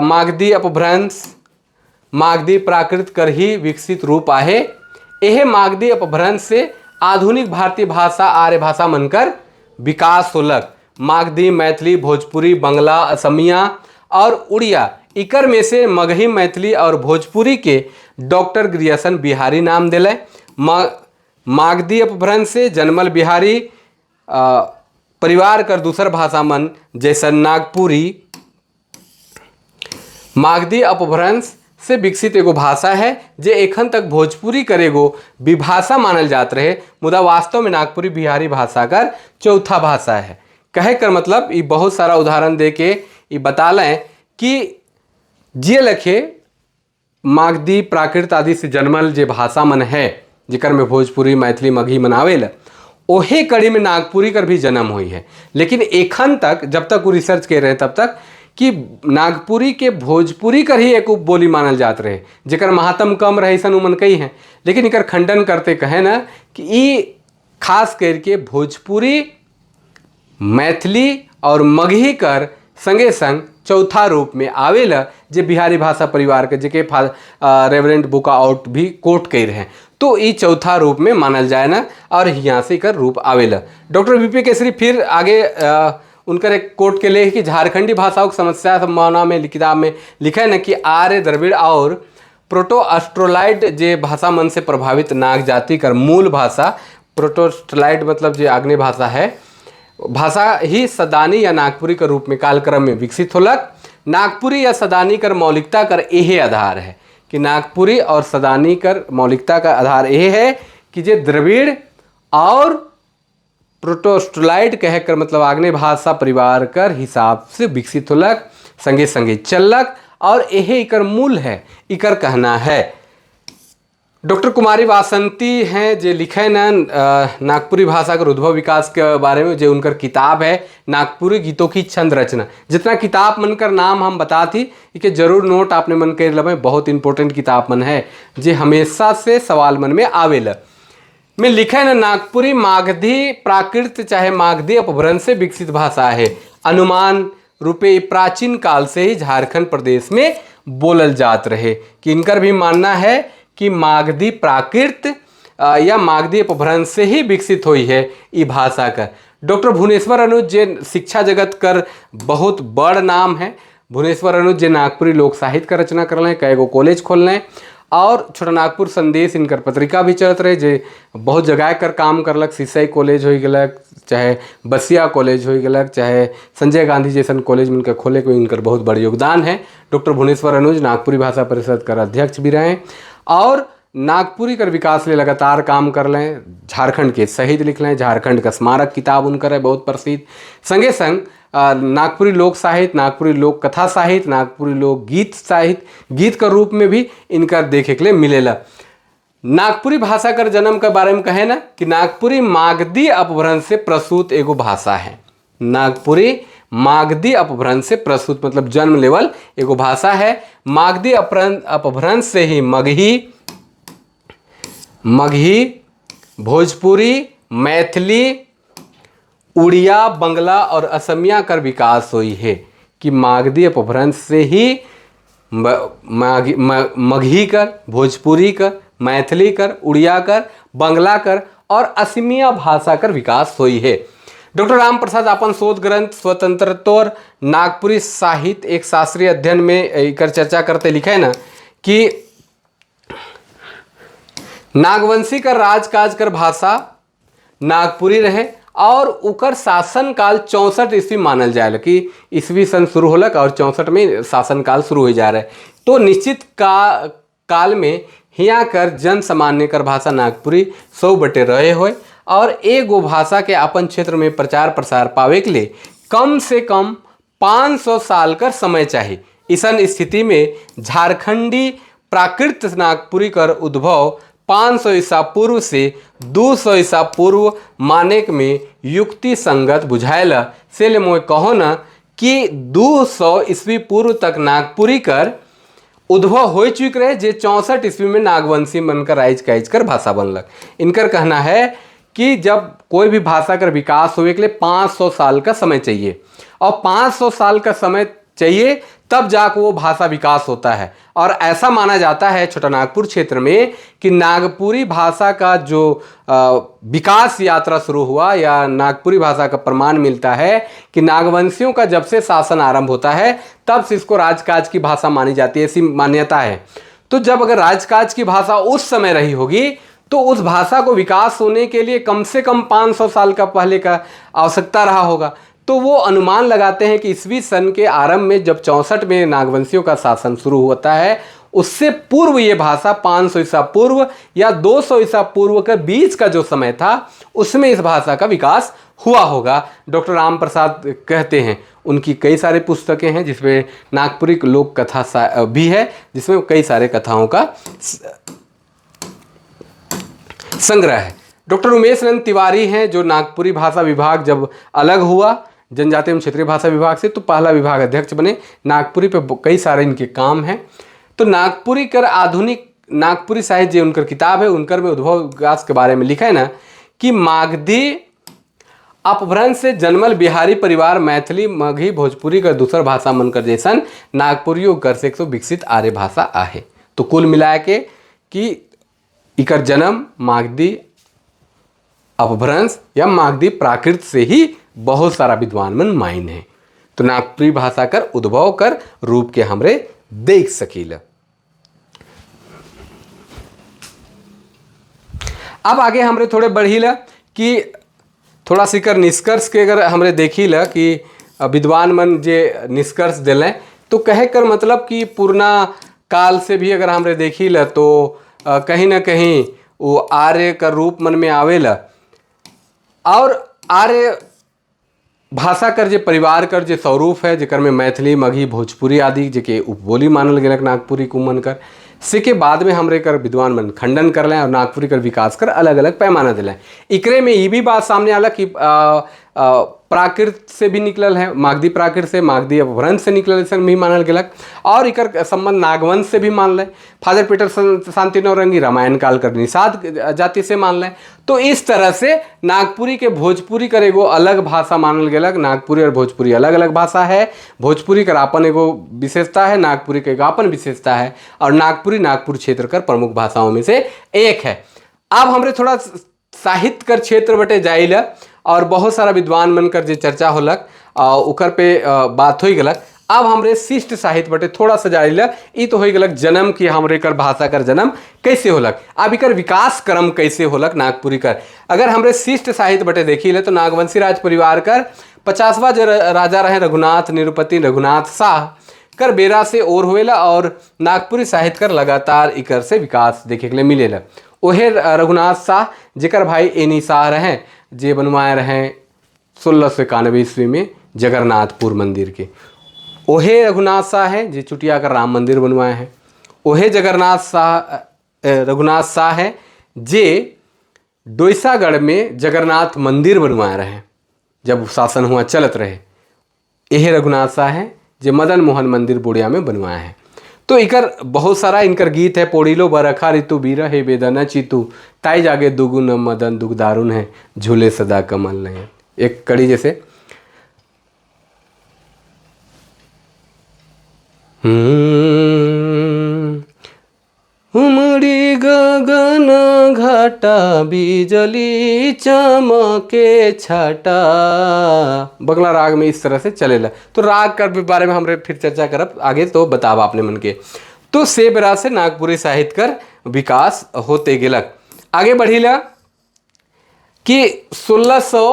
मागधी अपभ्रंश, मागधी प्राकृत कर ही विकसित रूप आहे। एहे मागधी अपभ्रंश से आधुनिक भारतीय भाषा आर्य भाषा मनकर विकास होलक। मागधी, मैथिली, भोजपुरी, बंगला, असमिया और उड़िया इकर में से मगही, मैथिली और भोजपुरी के डॉक्टर ग्रियर्सन बिहारी नाम दिले। मागधी अपभ्रंश से जन्मल बिहारी परिवार कर दूसर भाषा मन जैसा नागपुरी मागधी अपभ्रंश से विकसित एगो भाषा है जे एखन तक भोजपुरी कर एगो विभाषा मानल जात रहे, मुदा वास्तव में नागपुरी बिहारी भाषा कर चौथा भाषा है। कहे कर मतलब ये बहुत सारा उदाहरण दे के ये बता लें कि जे लखे मागधी प्राकृत आदि से जन्मल जे भाषा मन है जिकर में भोजपुरी, मैथिली, मगही मनावेल, ओहे कड़ी में नागपुरी कर भी जन्म हुई है। लेकिन एखन तक जब तक वो रिसर्च कर रहे हैं तब तक कि नागपुरी के भोजपुरी कर ही एक उपबोली मानल जात रहे, जेकर महात्म कम रहे ऐसा उमन कही हैं। लेकिन इकर खंडन करते कहे ना कि ई खास करके भोजपुरी, मैथिली और मगही कर संगे संग चौथा रूप में आवेला जे बिहारी भाषा परिवार के जेके रेवरेंड बुका आउट भी कोट कर रहे हैं, तो ई चौथा रूप में मानल जाए ना और यहाँ से एकर रूप आवेला। डॉक्टर वीपी केसरी फिर आगे उनकर एक कोट के लिए कि झारखंडी भाषाओं की समस्या संभावना में किताब में लिखा है ना कि आर्य, द्रविड़ और प्रोटो ऑस्ट्रोलाइड जे भाषा मन से प्रभावित नाग जाति कर मूल भाषा, प्रोटो ऑस्ट्रोलाइड मतलब जे आग्नेय भाषा है, भाषा ही सदानी या नागपुरी के रूप में कालक्रम में विकसित होलक। नागपुरी या सदानी कर मौलिकता कर यही आधार है कि नागपुरी और सदानी कर मौलिकता का आधार यही है कि जे द्रविड़ और प्रोटोस्ट्रोलाइड कह कर मतलब आग्नेय भाषा परिवार कर हिसाब से विकसित होलक, संगे संगे चलक और यही इकर मूल है, इकर कहना है। डॉक्टर कुमारी वासंती हैं जे लिखे न नागपुरी भाषा के उद्भव विकास के बारे में, जो उनकर किताब है नागपुरी गीतों की छंद रचना। जितना किताब मन कर नाम हम बता थी कि जरूर नोट आपने मन कर लबे, बहुत इंपॉर्टेंट किताब मन है जे हमेशा से सवाल मन में आवेला। में लिखे न नागपुरी मागधी प्राकृत चाहे मागधी अपभ्रंश से विकसित भाषा है, अनुमान रूपे प्राचीन काल से ही झारखंड प्रदेश में बोलल जात रहे। कि इनकर भी मानना है कि मागधी प्राकृत या मागधी अपभ्रंश से ही विकसित हुई है ई भाषा का। डॉक्टर भुवनेश्वर अनुज जे शिक्षा जगत कर बहुत बड़ नाम है, भुवनेश्वर अनुज जे नागपुरी लोक साहित्य का रचना कर रहे हैं, कई गो कॉलेज खोल रहे हैं और छोटा नागपुर संदेश इनकर पत्रिका भी चलत रहे, जे बहुत जगह कर काम करलक। सिसई कॉलेज हो गलक, चाहे बसिया कॉलेज हो गलक, चाहे संजय गांधी जैसन कॉलेज में इनकर खोले के इनकर बहुत बड़ योगदान है। डॉक्टर भुवनेश्वर अनुज नागपुरी भाषा परिषद कर अध्यक्ष भी रहे और नागपुरी कर विकास ले लगातार काम कर लें। झारखंड के शहीद लिख लें, झारखंड का स्मारक किताब उनकर है बहुत प्रसिद्ध। संगे संग नागपुरी लोक साहित्य, नागपुरी लोक कथा साहित्य, नागपुरी लोक गीत साहित्य, गीत के रूप में भी इनका देखे के लिए मिलेला। नागपुरी भाषा कर जन्म के बारे में कहे ना कि नागपुरी मागधी अपभ्रंश से प्रसूत एगो भाषा है। नागपुरी मागधी अपभ्रंश से प्रसूत मतलब जन्म लेवल एगो भाषा है। मागधी अपभ्रंश से ही मगही, मगही, भोजपुरी, मैथिली, उड़िया, बंगला और असमिया कर विकास हुई है। कि मागधी अपभ्रंश से ही मगही कर, भोजपुरी कर, मैथिली कर, उड़िया कर, बंगला कर और असमिया भाषा कर विकास हुई है। डॉक्टर राम प्रसाद अपन शोध ग्रंथ स्वतंत्रतोर नागपुरी साहित्य एक शास्त्रीय अध्ययन में एकर चर्चा करते लिखे ना कि नागवंशी कर राजकाज कर भाषा नागपुरी रहे और उकर शासन काल 64 ईस्वी मानल जाए कि ईस्वी सन शुरू होलक और 64 में शासन काल शुरू हो जा रहा है। तो निश्चित काल में हिया कर जन सामान्य कर भाषा नागपुरी 100 बटे रहे होए और एगो भाषा के अपन क्षेत्र में प्रचार प्रसार पावे के लिए कम से कम 500 साल कर समय चाहिए। इसन स्थिति में झारखंडी प्राकृत नागपुरी कर उद्भव 500 ईसा पूर्व से 200 ईसा पूर्व माने में युक्ति संगत बुझायल। से ले मोय कहो न कि 200 ईस्वी पूर्व तक नागपुरी कर उद्भव हो चुक रहे, जे 64 ईस्वी में नागवंशी बनकर राइज काइज कर भाषा बनलक। इनकर कहना है कि जब कोई भी भाषा का विकास होने के लिए 500 साल का समय चाहिए और 500 साल का समय चाहिए तब जाकर वो भाषा विकास होता है। और ऐसा माना जाता है छोटा नागपुर क्षेत्र में कि नागपुरी भाषा का जो विकास यात्रा शुरू हुआ या नागपुरी भाषा का प्रमाण मिलता है कि नागवंशियों का जब से शासन आरंभ होता है तब से इसको राजकाज की भाषा मानी जाती है, ऐसी मान्यता है। तो जब अगर राजकाज की भाषा उस समय रही होगी तो उस भाषा को विकास होने के लिए कम से कम 500 साल का पहले का आवश्यकता रहा होगा। तो वो अनुमान लगाते हैं कि ईस्वी सन के आरंभ में जब 64 में नागवंशियों का शासन शुरू होता है उससे पूर्व ये भाषा 500 ईसा पूर्व या 200 ईसा पूर्व के बीच का जो समय था उसमें इस भाषा का विकास हुआ होगा, डॉक्टर राम प्रसाद कहते हैं। उनकी कई सारे पुस्तकें हैं जिसमें नागपुरी लोक कथा भी है, जिसमें कई सारे कथाओं का संग्रह है। डॉक्टर उमेश नंद तिवारी हैं जो नागपुरी भाषा विभाग जब अलग हुआ जनजातीय एवं क्षेत्रीय भाषा विभाग से तो पहला विभाग अध्यक्ष बने। नागपुरी पे कई सारे इनके काम हैं। तो नागपुरी कर आधुनिक नागपुरी साहित्य जो उनकर किताब है उनकर में उद्भव विकास के बारे में लिखा है ना कि मागधी अपभ्रंश से जन्मल बिहारी परिवार मैथिली, मगही, भोजपुरी कर दूसर भाषा मनकर जैसन नागपुरियों कर से एक विकसित आर्य भाषा आहे। तो कुल मिला के कि इकर जन्म मागधी अपभ्रंश या मागधी प्राकृत से ही बहुत सारा विद्वान मन माइन है। तो नागपुरी भाषा कर उद्भव कर रूप के हमरे देख सकील। अब आगे हमरे थोड़े बढ़ीला कि थोड़ा सी कर निष्कर्ष के अगर हमरे देखीला कि विद्वान मन जे निष्कर्ष दिलें तो कहे कर मतलब कि पुरना काल से भी अगर हमरे देखीला तो कहीं ना कहीं वो आर्य का रूप मन में आवेला और आर्य भाषा कर जे परिवार कर जे स्वरूप है जेकर में मैथिली, मगही, भोजपुरी आदि जेके उपबोली मानल गेलक नागपुरी कुमन कर से के बाद में हमरे कर विद्वान मन खंडन कर लें और नागपुरी कर विकास कर अलग अलग पैमाना दिलें। इकरे में ये भी बात सामने आला कि प्राकृत से भी निकलल है, मागधी प्राकृत से, मागधी अपभ्रंश से निकलल ऐसा भी मानल गेलक और इकर संबंध नागवंश से भी मान लें। फादर पीटर शांति नौरंगी रामायण काल कर निषाद जाति से मान लें। तो इस तरह से नागपुरी के भोजपुरी कर एगो अलग भाषा मानल गेलक। नागपुरी और भोजपुरी अलग अलग भाषा है। भोजपुरी कर आपन एगो विशेषता है, नागपुरी के एगो आपन विशेषता है और नागपुरी नागपुर क्षेत्र कर प्रमुख भाषाओं में से एक है। अब हमरे थोड़ा साहित्य कर क्षेत्र बटे जाइला और बहुत सारा विद्वान मन कर जे चर्चा होलक उकर पे बात हो गलक। अब हमरे शिष्ट साहित्य बटे थोड़ा सा जाइला। ई तो हो गलक जन्म कि हमरे कर भाषा कर जन्म कैसे होलक, अब इकर विकास क्रम कैसे होलक नागपुरी कर। अगर हमरे शिष्ट साहित्य बटे देखी ले तो नागवंशी राज परिवार कर 50वां जो राजा रहे रघुनाथ निरुपति रघुनाथ शाह कर बेरा से और होएला और नागपुरी साहित्य कर लगातार इकर से विकास देखे के लिए मिलेला। ओहे रघुनाथ शाह जेकर भाई एनी शाह रहे जे बनवाए रहे 1691 ईस्वी में जगन्नाथपुर मंदिर के। ओहे रघुनाथ शाह है जे चुटिया कर राम मंदिर बनवाए हैं। ओहे जगन्नाथ शाह रघुनाथ शाह है जे डोईसागढ़ में जगन्नाथ मंदिर बनवाए रहे जब शासन हुआ चलत रहे। यही रघुनाथ शाह है जे मदन मोहन मंदिर बोड़िया में बनवाए हैं। तो इकर बहुत सारा इनकर गीत है। पोड़ीलो बरखा ऋतु बीर हे बेदना चितु ताई जागे दुगुन मदन दुख दारुण है झूले सदा कमल नहीं। एक कड़ी जैसे उमड़ी गगन घाटा बिजली चमके छाटा, बगला राग में इस तरह से चलेला। तो राग कर बारे में हमरे फिर चर्चा करब आगे, तो बताब आपने मन के। तो से बेरा से नागपुरी साहित्य कर विकास होते गेलक। आगे बढ़ीला कि 1600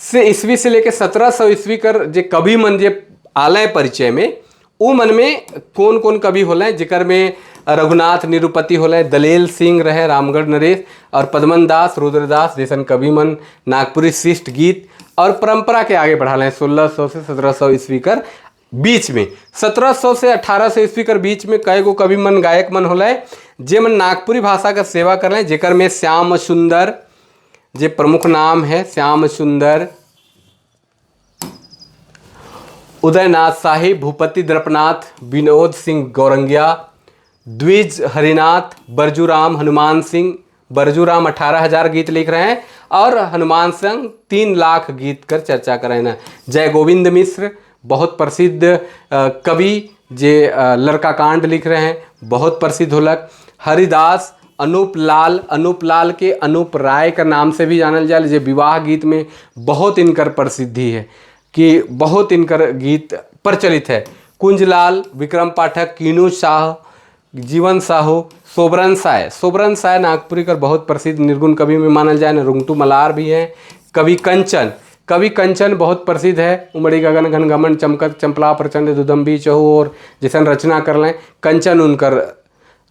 से ईस्वी से लेके 1700 ईस्वी कर जे कवि मन जे आलय परिचय में उ मन में कौन कौन कवि होले, जिकर में रघुनाथ निरुपति होले, दलेल सिंह रहे रामगढ़ नरेश और पद्मन दास रुद्रदास जैसन कवि मन नागपुरी शिष्ट गीत और परंपरा के आगे बढ़ा लें। 1600 से 1700 ईस्वी कर बीच में 1700 से 1800 ईस्वी कर बीच में कई गो कवि मन गायक मन होले जे मन नागपुरी भाषा का सेवा कर रहे, जेकर में श्याम सुंदर जे प्रमुख नाम है, श्याम सुंदर, उदयनाथ शाही, भूपति द्रपनाथ, विनोद सिंह गौरंगिया, द्विज हरिनाथ, बरजूराम, हनुमान सिंह। बरजूराम 18,000 गीत लिख रहे हैं और हनुमान सिंह 3 लाख गीत कर चर्चा कर रहे हैं। जय गोविंद मिश्र बहुत प्रसिद्ध कवि जे लड़का कांड लिख रहे हैं, बहुत प्रसिद्ध होलक। हरिदास, अनूप लाल, अनूप लाल के अनूप राय का नाम से भी जानल जाए, जे विवाह गीत में बहुत इनकर प्रसिद्धि है कि बहुत इनकर गीत प्रचलित है। कुंजलाल, विक्रम पाठक, कीनू शाह, जीवन साहू, सोबरन साय। सोबरन साय नागपुरी कर बहुत प्रसिद्ध निर्गुण कवि में मानल जाए। रुंगटू मलार भी हैं। कवि कंचन, कवि कंचन बहुत प्रसिद्ध है। उमड़ी गगन घन गमन चमकत चंपला प्रचंड दुदम्बी चहु और जैसन रचना कर लें, कंचन उनकर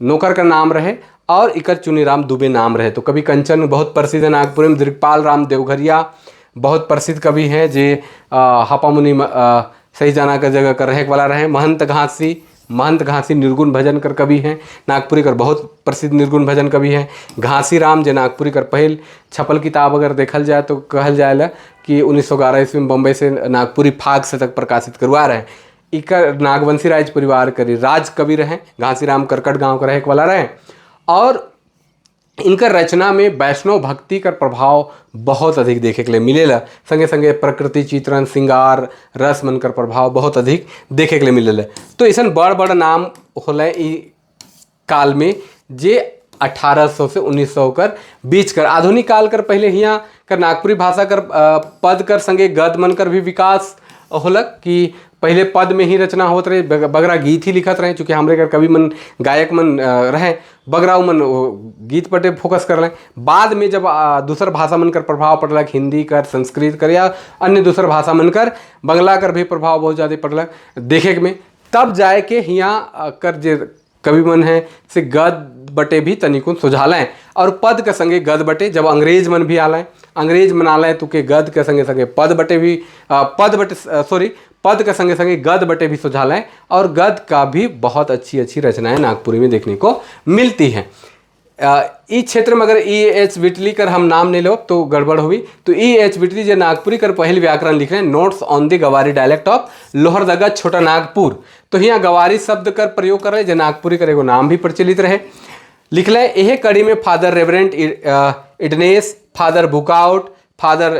नौकर का नाम रहे और इकर चुनीराम दुबे नाम रहे। तो कवि कंचन बहुत प्रसिद्ध है नागपुर में। दीर्घपाल राम देवघरिया बहुत प्रसिद्ध कवि हैं जे हापामुनि सही जाना का जगह कर रहे वाला रहे। महंत घासी, महंत घासी निर्गुण भजन कर कवि हैं, नागपुरी कर बहुत प्रसिद्ध निर्गुण भजन कवि हैं। घासी राम जे नागपुरी कर पहल छपल किताब अगर देखल जाए तो कहल जाए कि 1911 ईस्वी में बम्बई से नागपुरी फाग शतक प्रकाशित करवा रहे। इकर नागवंशी राज परिवार करी राज कवि रहे। घासी राम करकट गाँव का रहे वाला रहे और इनकर रचना में वैष्णव भक्ति का प्रभाव बहुत अधिक देखे के लिए मिलेला। संगे संगे प्रकृति चित्रण, श्रृंगार रस मन कर प्रभाव बहुत अधिक देखे के लिए मिलेला। तो ऐसा बड़ बड़ नाम होले ई काल में जे 1800 से 1900 कर बीच कर आधुनिक काल कर पहले हियाँ कर नागपुरी भाषा कर पद कर संगे गद मन कर भी विकास होलक कि पहले पद में ही रचना होत रहे, बगरा गीत ही लिखत रहे, चूँकि हमरे कर कवि मन गायक मन रहे बगरा मन गीत पटे फोकस कर रहे। बाद में जब दूसर भाषा मन कर प्रभाव पड़लक, हिंदी कर, संस्कृत कर या अन्य दूसर भाषा मन कर, बंगला कर भी प्रभाव बहुत ज़्यादा पड़लक देखे में, तब जाए के हियाँ कर जे कवि मन है से गद बटे भी तनिकुन सुझालें और पद के संगे गद बटे जब अंग्रेज मन भी आलें, अंग्रेज मन आलें तो के गद के संगे संगे पद बटे भी पद बटे सॉरी पद के संगे संगे गद बटे भी सुझालें और गद का भी बहुत अच्छी अच्छी रचनाएं नागपुरी में देखने को मिलती हैं। ई क्षेत्र में अगर ई एच विटली कर हम नाम नहीं लो तो गड़बड़ हुई। तो ई एच विटली जो नागपुरी कर पहल व्याकरण लिख रहे हैं, notes on the Gawari dialect of Lohardaga Chota Nagpur, तो यहाँ गवारी शब्द कर प्रयोग कर रहे जो नागपुरी कर एगो नाम भी प्रचलित रहे। लिख लें यह कड़ी में father reverend Idness, father Boucaut, father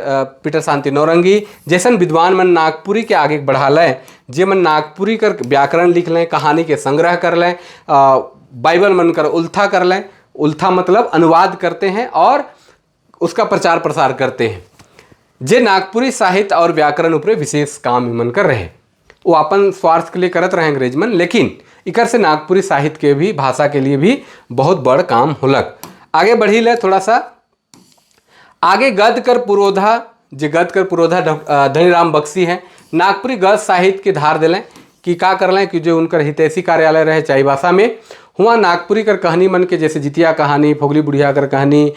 Peter Shanti Naurangi जैसन विद्वान मन नागपुरी के आगे बढ़ा लें, जे मन नागपुरी कर व्याकरण लिख लें, कहानी के संग्रह कर लें, बाइबल मन कर उल्था कर लें, उल्था मतलब अनुवाद करते हैं और उसका प्रचार प्रसार करते हैं, जे नागपुरी साहित्य और व्याकरण ऊपर विशेष काम मन कर रहे। वो अपन स्वार्थ के लिए करत रहे अंग्रेज मन, लेकिन इकर से नागपुरी साहित्य के भी, भाषा के लिए भी बहुत बड़ काम होलक। आगे बढ़ी ले थोड़ा सा आगे। गद कर पुरोधा, जे गद कर पुरोधा धनीराम बख्शी हैं, नागपुरी गद साहित्य के धार दिलें कि का कर लें कि जो उनकर हितैषी कार्यालय रहे चाईबासा में, हुआ नागपुरी कर कहानी मन के, जैसे जितिया कहानी, फोगली बुढ़िया कर कहानी,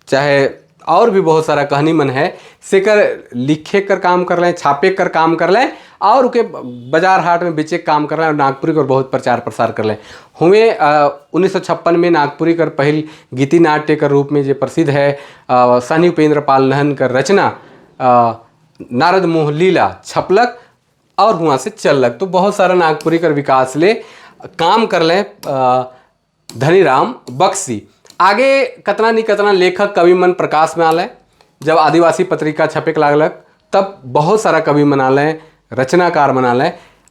चाहे और भी बहुत सारा कहानी मन है, से कर लिखे कर काम कर लें, छापे कर काम कर लें और उके बाजार हाट में बेचे के काम कर लें और नागपुरी कर बहुत प्रचार प्रसार कर लें। हुए 1956 में नागपुरी कर पहिल गीति नाट्य कर रूप में जो प्रसिद्ध है, सहनी उपेंद्र पाल नहन कर रचना नारद मोह लीला छपलक और हुआ से चलक। तो बहुत सारा नागपुरी कर विकास ले काम कर लें धनीराम बख्शी। आगे कतना नहीं कतना लेखक, कवि मन प्रकाश में आले। जब आदिवासी पत्रिका छपे के लागलक, तब बहुत सारा कवि मन आले, रचनाकार मन आले।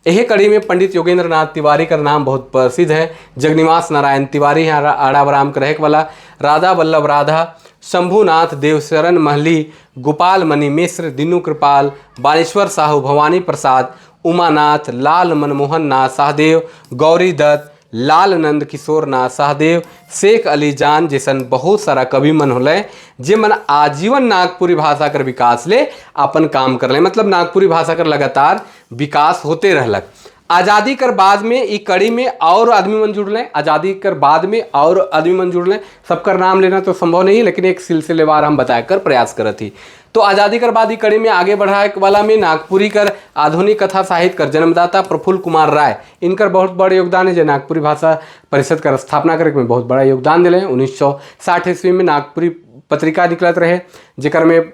यही कड़ी में पंडित योगेंद्र नाथ तिवारी का नाम बहुत प्रसिद्ध है। जगनिवास नारायण तिवारी हैं, आड़ाबराम के रहे वाला, राधा वल्लभ राधा, शंभुनाथ देवशरण महली, गोपाल मणि मिश्र, दीनू कृपाल, बानेश्वर साहू, भवानी प्रसाद, उमानाथ, लाल मनमोहन नाथ शाहदेव, गौरी दत्त, लाल नंद किशोर नाथ शाहदेव, शेख अली जान जैसन बहुत सारा कवि मन होले, जे मन आजीवन नागपुरी भाषा कर विकास ले अपन काम कर ले। मतलब नागपुरी भाषा कर लगातार विकास होते रहलक। आज़ादी कर बाद में ई कड़ी में और आदमी मन जुड़ले। आज़ादी कर बाद में और आदमी मन जुड़ले। सबकर नाम लेना तो संभव नहीं है, लेकिन एक सिलसिलेवार हम बताए कर प्रयास करत ही। तो आज़ादी कर बाद ई कड़ी में आगे बढ़ाए वाला में नागपुरी कर आधुनिक कथा साहित्य कर जन्मदाता प्रफुल्ल कुमार राय, इनकर बहुत बड़ा योगदान है, जो नागपुरी भाषा परिषद कर स्थापना करे में बहुत बड़ा योगदान दिले। 1960 ईस्वी में नागपुरी पत्रिका निकलत रहे, जेकर में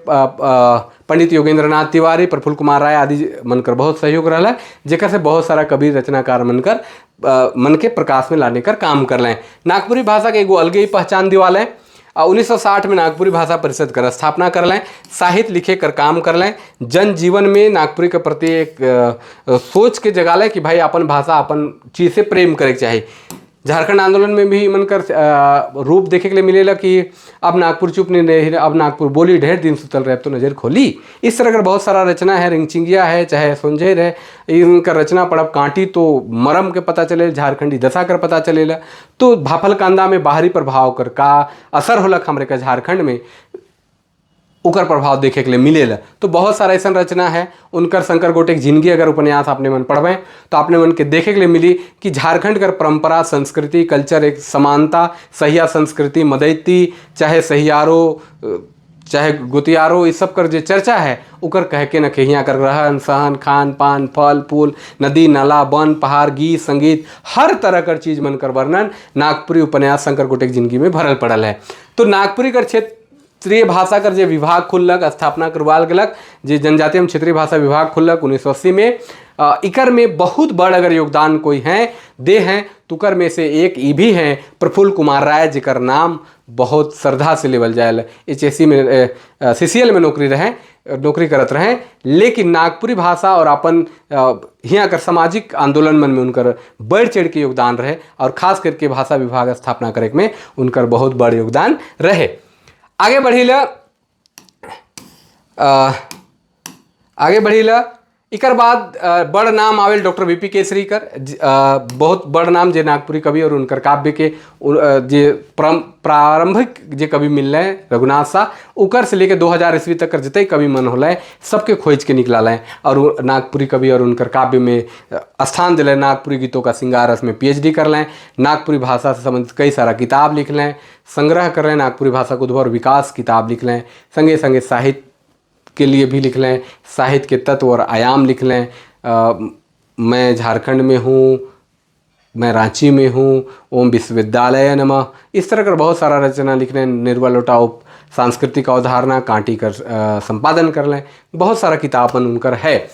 पंडित योगेंद्र नाथ तिवारी, प्रफुल्ल कुमार राय आदि मनकर बहुत सहयोग रहा, जेकर से बहुत सारा कवि, रचनाकार मनकर मन के प्रकाश में लाने कर काम कर लें। नागपुरी भाषा के एगो अलगे ही पहचान दिवा लें। 1960 में नागपुरी भाषा परिषद कर स्थापना कर लें, साहित्य लिखे कर काम कर लें, जनजीवन में नागपुरी के प्रति एक सोच के जगा लें कि भाई, अपन भाषा, अपन चीज़ से प्रेम करे के चाही। झारखंड आंदोलन में भी मन कर रूप देखे के लिए मिलेला कि अब नागपुर चुप नहीं रही, अब नागपुर बोली, ढेर दिन सुतल रहे, अब तो नज़र खोली। इस तरह का बहुत सारा रचना है। रिंगचिंगिया है, चाहे सोंझेर है, इनका रचना पढ़ब कांटी तो मरम के पता चले, झारखंडी दशा कर पता चलेला। तो भाफल कांदा में बाहरी प्रभाव कर का असर होलक हमरे का झारखंड में, ओकर प्रभाव देखे के लिए मिलेला। तो बहुत सारा ऐसा रचना है उनकर। शंकर गोटे के जिंदगी अगर उपन्यास अपने मन पढ़বেं तो अपने मन के देखे के लिए मिली कि झारखंड कर परंपरा, संस्कृति, कल्चर, एक समानता, सहिया संस्कृति, मदैती, चाहे सहियारो, चाहे गोतियारो, इस सब कर जो चर्चा है, उकर कह के न कहिया कर रहन सहन, खान पान, फल फूल, नदी नाला, वन पहाड़, गीत संगीत, हर तरह कर चीज मन कर वर्णन नागपुरी उपन्यास शंकर गोटे के जिंदगी में भरल पड़ल है। तो नागपुरी कर क्षेत्रीय भाषा कर जे विभाग खुललक, स्थापना करवाल गेलक, जे जनजातीय एवं क्षेत्रीय भाषा विभाग खुललक 1980 में, इकर में बहुत बड़ अगर योगदान कोई हैं दे हैं तुकर में से एक ई भी हैं, प्रफुल्ल कुमार राय, जेकर नाम बहुत श्रद्धा से लेवल जाए। एचएससी में, सीसीएल में नौकरी रहे, नौकरी करत रहे, लेकिन नागपुरी भाषा और अपन हियाँ कर सामाजिक आंदोलन मन में उनकर बढ़ चढ़ के योगदान रहे और खास करके भाषा विभाग स्थापना करे में उनकर बहुत बड़ योगदान रहे। आगे बढ़ीला, आगे बढ़ीला। इकर बाद बड़ नाम आवेल डॉक्टर वीपी केसरी कर, बहुत बड़ नाम, जे नागपुरी कवि और उनकर काव्य के जे प्रारंभिक जे कवि मिल रहे रघुनाथ शाह, उकर से लेके 2000 ईस्वी तक कर जितने कवि मन होले, सबके खोज के निकला है और वो नागपुरी कवि और उनकर काव्य में स्थान दिले। नागपुरी गीतों का सिंगार में पीएचडी कर लें, नागपुरी भाषा से संबंधित कई सारा किताब लिख लें, संग्रह कर लें, नागपुरी भाषा को उद्भव और विकास किताब लिख लें, संगे संगे साहित्य के लिए भी लिख लें, साहित्य के तत्व और आयाम लिख लें, मैं झारखंड में हूँ, मैं रांची में हूँ, ओम विश्वविद्यालय नमः, इस तरह का बहुत सारा रचना लिख लें। निर्वल लोटा उप सांस्कृतिक अवधारणा कांटी कर संपादन कर लें। बहुत सारा किताब मन उनकर है।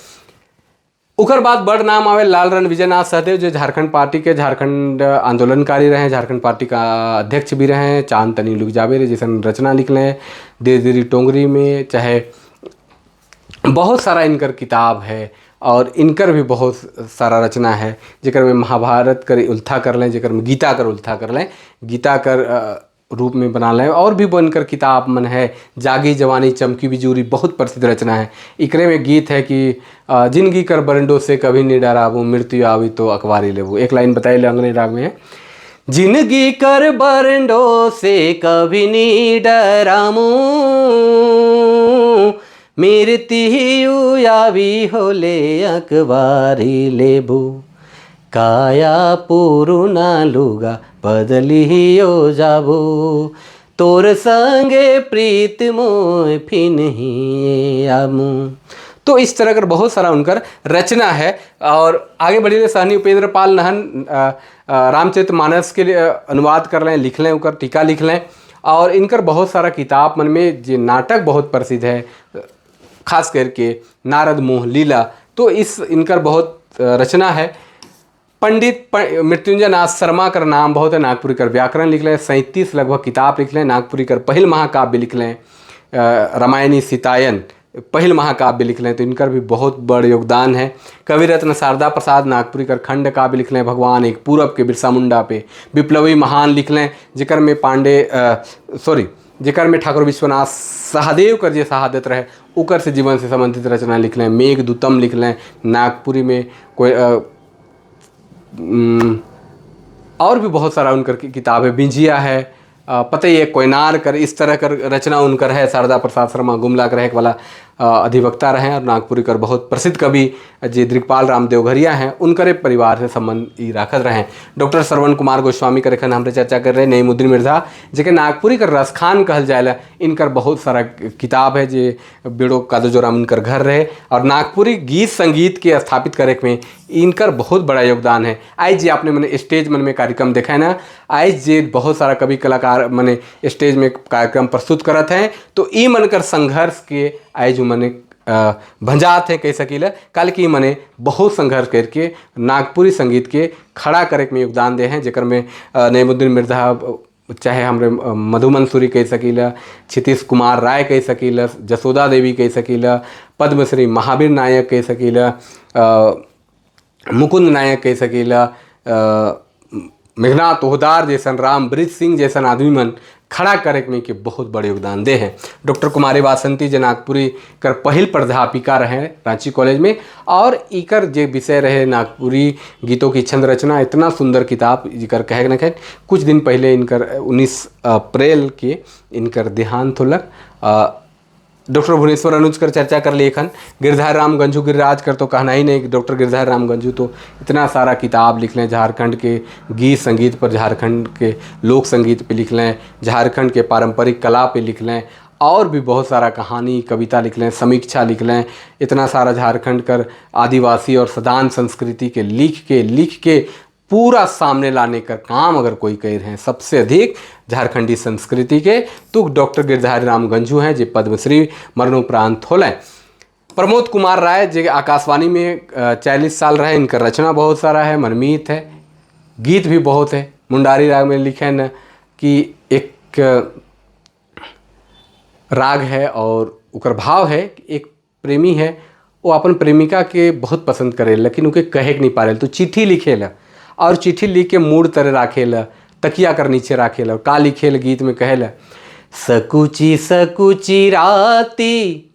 उकर बाद बड़ नाम आवे लाल रण विजयनाथ सहदेव, जो झारखंड पार्टी के, झारखंड आंदोलनकारी रहे, झारखंड पार्टी का अध्यक्ष भी रहे। चांद तनी लुक जाबे रे जैसन रचना लिख लें, देर देरी टोंगरी में, चाहे बहुत सारा इनकर किताब है और इनकर भी बहुत सारा रचना है, जेकर में महाभारत कर उल्था कर लें, जेकर में गीता कर उल्था कर लें, गीता कर रूप में बना लें। और भी बनकर किताब मन है, जागी जवानी चमकी बिजूरी बहुत प्रसिद्ध रचना है। इकरे में गीत है कि जिंदगी कर बरंडो से कभी नहीं डराबू, मृत्यु आवी तो अखबारी लेबू। एक लाइन बताइए अंग्रेजी राग में है, जिंदगी कर बरंडो से कभी नहीं डरामू, मृत्यु आवी होले अखबारी लेबू, काया पुरुना लुगा बदलियो जाबो, तोर संगे प्रीत मोय फिन ही आमू। तो इस तरह कर बहुत सारा उनकर रचना है। और आगे बढ़िए, सहनी उपेंद्र पाल नहन रामचरित मानस के लिए अनुवाद कर लें, लिख लें, उनकर टीका लिख लें। और इनकर बहुत सारा किताब मन में जे नाटक बहुत प्रसिद्ध है, खास करके नारद मोह लीला, तो इस इनकर बहुत रचना है। पंडित मृत्युंजय नाथ शर्मा कर नाम बहुत है, नागपुरी कर व्याकरण लिख लें, 37 लगभग किताब लिख लें, नागपुरी कर पहिल महाकाव्य लिख लें, रामायणी सीतायन पहिल महाकाव्य लिख लें, तो इनकर भी बहुत बड़ योगदान है। कवि रत्न शारदा प्रसाद नागपुरी कर खंड काव्य लिख लें, भगवान एक पूरब के बिरसा मुंडा पे, विप्लवी महान लिख लें, जिकर में पांडे सॉरी जिकर में ठाकुर विश्वनाथ सहदेव कर जे शहादत रहे उकर से जीवन से संबंधित रचना लिख लें, मेघदूतम लिख लें, नागपुरी में कोई और भी बहुत सारा उनकर किताब है, बिंजिया है, पता ही है कोयनार कर, इस तरह कर रचना उनकर है। शारदा प्रसाद शर्मा गुमला कर रहे वाला अधिवक्ता रहे और नागपुरी कर बहुत प्रसिद्ध कवि जे दृगपाल राम देवघरिया हैं, उनकरे परिवार से संबंध ई राखत रहे। डॉक्टर श्रवण कुमार गोस्वामी कर एखन हमरे चर्चा कर रहे। नईमुद्दीन मिर्जा जेके नागपुरी कर रसखान कहल जाएला, इनकर बहुत सारा किताब है, जे बेड़ो कादोजोराम उनकर घर रहे और नागपुरी गीत संगीत के स्थापित करे में इनकर बहुत बड़ा योगदान है। आज जे आपने मने स्टेज मन में कार्यक्रम देखा है ना, आज जे बहुत सारा कवि कलाकार मने स्टेज में कार्यक्रम प्रस्तुत करत हैं, तो ई मन कर संघर्ष के आज मने भंजात है कह सकीला, कल की मने बहुत संघर्ष करके नागपुरी संगीत के खड़ा करे में योगदान दे हैं, जेकर में नईमुद्दीन मिर्जा चाहे हमरे मधु मंसूरी कह सकीला, क्षितिश कुमार राय कह सकीला, जसोदा देवी कह सकीला, पद्मश्री महावीर नायक कह सकीला, मुकुंद नायक कह सकीला, मेघनाथ ओहदार जैसन, राम ब्रिज सिंह जैसन आदमी मन खड़ा करे में के बहुत बड़े योगदान दे हैं। डॉक्टर कुमारी वासंती जे नागपुरी कर पहिल प्राध्यापिका रहे रांची कॉलेज में और इकर जे विषय रहे नागपुरी गीतों की छंद रचना, इतना सुंदर किताब जिकर कहे न कहे। कुछ दिन पहले इनकर 19 अप्रैल के इनकर देहांत होलक। डॉक्टर भुवनेश्वर अनुज कर चर्चा कर लिए एखन। गिरधार राम गंजू गिरिराज कर तो कहना ही नहीं, डॉक्टर गिरधार राम गंजू तो इतना सारा किताब लिख लें, झारखंड के गीत संगीत पर, झारखंड के लोक संगीत पे लिख लें, झारखंड के पारंपरिक कला पे लिख लें, और भी बहुत सारा कहानी कविता लिख लें, समीक्षा लिख लें, इतना सारा झारखंड कर आदिवासी और सदान संस्कृति के लिख के पूरा सामने लाने का काम अगर कोई कर रहे हैं सबसे अधिक झारखंडी संस्कृति के तो डॉक्टर गिरधारी राम गंजू हैं, जे पद्मश्री मरणोपरांत होलें। प्रमोद कुमार राय जे आकाशवाणी में 40 साल रहे, इनका रचना बहुत सारा है, मनमीत है, गीत भी बहुत है। मुंडारी राग में लिखे न कि एक राग है और उकर भाव है कि एक प्रेमी है, वो अपन प्रेमिका के बहुत पसंद करे लेकिन उके कहे के नहीं पारे, तो चिट्ठी लिखेला और चिट्ठी लिख के मूड तरे राखेला, तकिया कर नीचे राखेला। का लिखेला गीत में कहेला, सकुची सकुची राती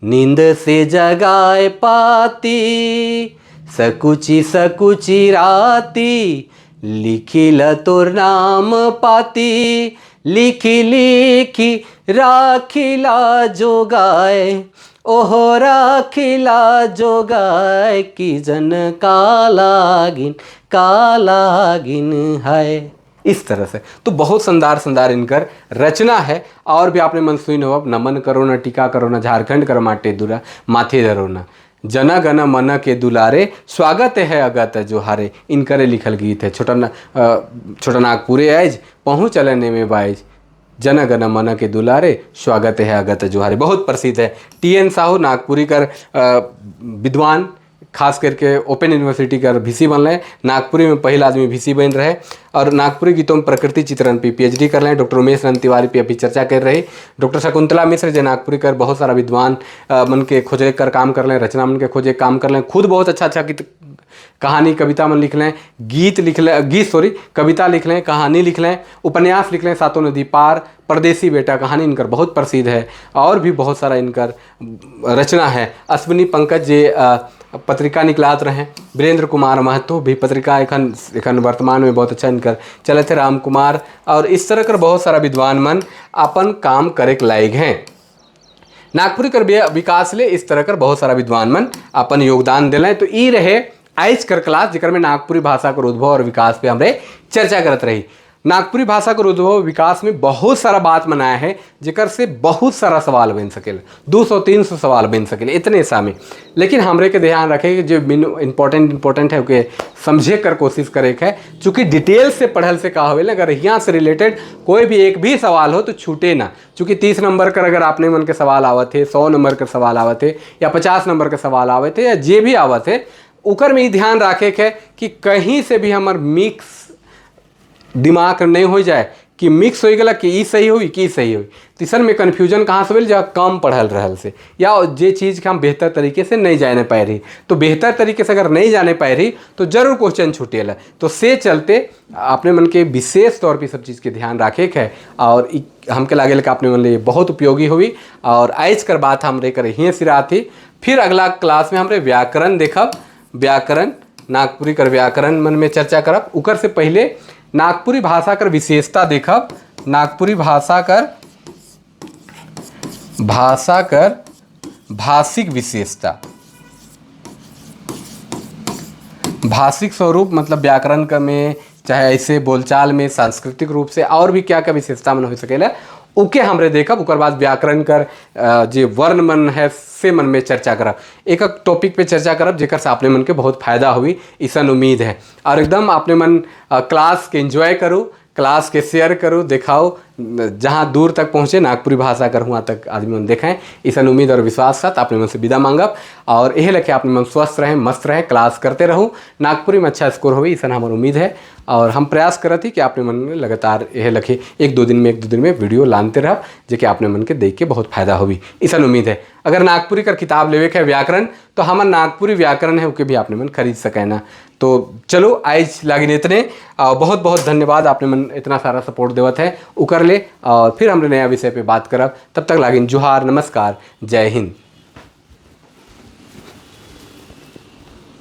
नींद से जगाए पाती, सकुची सकुची राती लिखिल तोर नाम पाती, लिखी लिखी राखिला जोगाए, ओहो राखिला जोगाए की जन कालागिन कालागिन है। इस तरह से तो बहुत शानदार शानदार इनकर रचना है। और भी आपने मन सुन हो, नमन करो न टीका करो न झारखंड कर माटे दुरा माथे धरो न, जन गण मन के दुलारे स्वागत है अगत जोहारे, इनकरे लिखल गीत है। छोटा नागपुरे आयज पहुँच चलने में बाइज, जन गण मन के दुलारे स्वागत है अगत जोहारे, बहुत प्रसिद्ध है। टी एन साहू नागपुरी कर विद्वान खास करके ओपन यूनिवर्सिटी कर वीसी बनले। नागपुरी में पहला आदमी वीसी बन रहे और नागपुरी गीतों में प्रकृति चित्रण पे पीएचडी कर रहे हैं। डॉक्टर उमेश नंद तिवारी पे अभी चर्चा कर रहे। डॉक्टर शकुंतला मिश्र जो नागपुरी कर बहुत सारा विद्वान मन के खोजे कर काम कर रहे, रचना मन के खोजे काम कर रहे, खुद बहुत अच्छा अच्छा कहानी कविता मन लिख लें, गीत लिख लें, गीत सॉरी कविता लिख लें, कहानी लिख लें, उपन्यास लिख लें। सातों नदी पार, परदेसी बेटा कहानी इनकर बहुत प्रसिद्ध है और भी बहुत सारा इनकर रचना है। अश्विनी पंकज जे पत्रिका निकलात रहे, वीरेंद्र कुमार महतो भी पत्रिका एखन एखन वर्तमान में बहुत अच्छा इनकर चले थे, राम कुमार और इस तरह कर बहुत सारा विद्वान मन अपन काम करे के लायक हैं। नागपुरी कर विकास ले इस तरह कर बहुत सारा विद्वान मन अपन योगदान दिलें। तो ई रहे आइज कर क्लास जेकर में नागपुरी भाषा कर उद्भव और विकास पे हमरे चर्चा करत रही। नागपुरी भाषा कर उद्भव विकास में बहुत सारा बात मनाया है जेकर से बहुत सारा सवाल बन सकेल, 200-300 सवाल बन सकेल इतने सा में। लेकिन हमरे के ध्यान रखे कि जो इम्पोर्टेंट इम्पोर्टेंट है ओके समझे कर कोशिश करे है। चूँकि डिटेल से पढ़ल से का होवेल, अगर यहाँ से रिलेटेड कोई भी एक भी सवाल हो तो छूटे ना। चूँकि 30 नंबर कर अगर आपने मन के सवाल आवत है, 100 नंबर के सवाल आवत है या 50 नंबर के सवाल आवत है या जे भी आवत है, उकर में ध्यान रखे के कि कहीं से भी हमार मिक्स दिमाग नहीं हो जाए कि मिक्स हो गया कि ई सही हुई कि ई सही हुई। तो में कन्फ्यूजन कहाँ से भेल? जब कम पढ़ल रहल से या जे चीज़ के हम बेहतर तरीके से नहीं जाने पाए रही। तो बेहतर तरीके से अगर नहीं जाने पाए रही तो जरूर क्वेश्चन छूटेला। तो से चलते अपने मन के विशेष तौर पे सब चीज़ के ध्यान रखे के है और हमके लागेल कि अपने मन लिए बहुत उपयोगी हुई। और आज कर बात हमरे कर हिये सिरा थी। फिर अगला क्लास में हमरे व्याकरण देखब, व्याकरण नागपुरी कर व्याकरण मन में चर्चा करब। उकर से पहले नागपुरी भाषा कर विशेषता देखब, नागपुरी भाषा कर भाषिक विशेषता, भाषिक स्वरूप मतलब व्याकरण का में चाहे ऐसे बोलचाल में सांस्कृतिक रूप से और भी क्या क्या विशेषता मन हो सकेला ओके हमरे देखब। उकर बाद व्याकरण कर जे वर्ण मन है से मन में चर्चा करब, एक एक टॉपिक पे चर्चा करब जेकर से अपने मन के बहुत फायदा हुई ऐसा उम्मीद है। और एकदम अपने मन क्लास के एंजॉय करो, क्लास के शेयर करो, दिखाओ जहाँ दूर तक पहुँचे नागपुरी भाषा कर वहाँ तक आदमी मन देखें ऐसा उम्मीद और विश्वास साथ अपने मन से विदा मांगब। और यही लेके अपने मन स्वस्थ रहें, मस्त रहें, क्लास करते रहूँ, नागपुरी में अच्छा स्कोर हो ऐसा हमारी उम्मीद है। और हम प्रयास करत ही कि अपने मन में लगातार यह लखे एक दो दिन में वीडियो लानते रह जो कि अपने मन के देख के बहुत फायदा होगी ऐसा उम्मीद है। अगर नागपुरी कर किताब लेवे के है व्याकरण तो हमार नागपुरी व्याकरण है ओके भी आपने मन खरीद सके ना। तो चलो आज लागिन इतने, बहुत बहुत धन्यवाद आपने मन इतना सारा सपोर्ट देवत है उकर ले। और फिर हमने नया विषय पे बात करब, तब तक लागिन जोहार, नमस्कार, जय हिंद।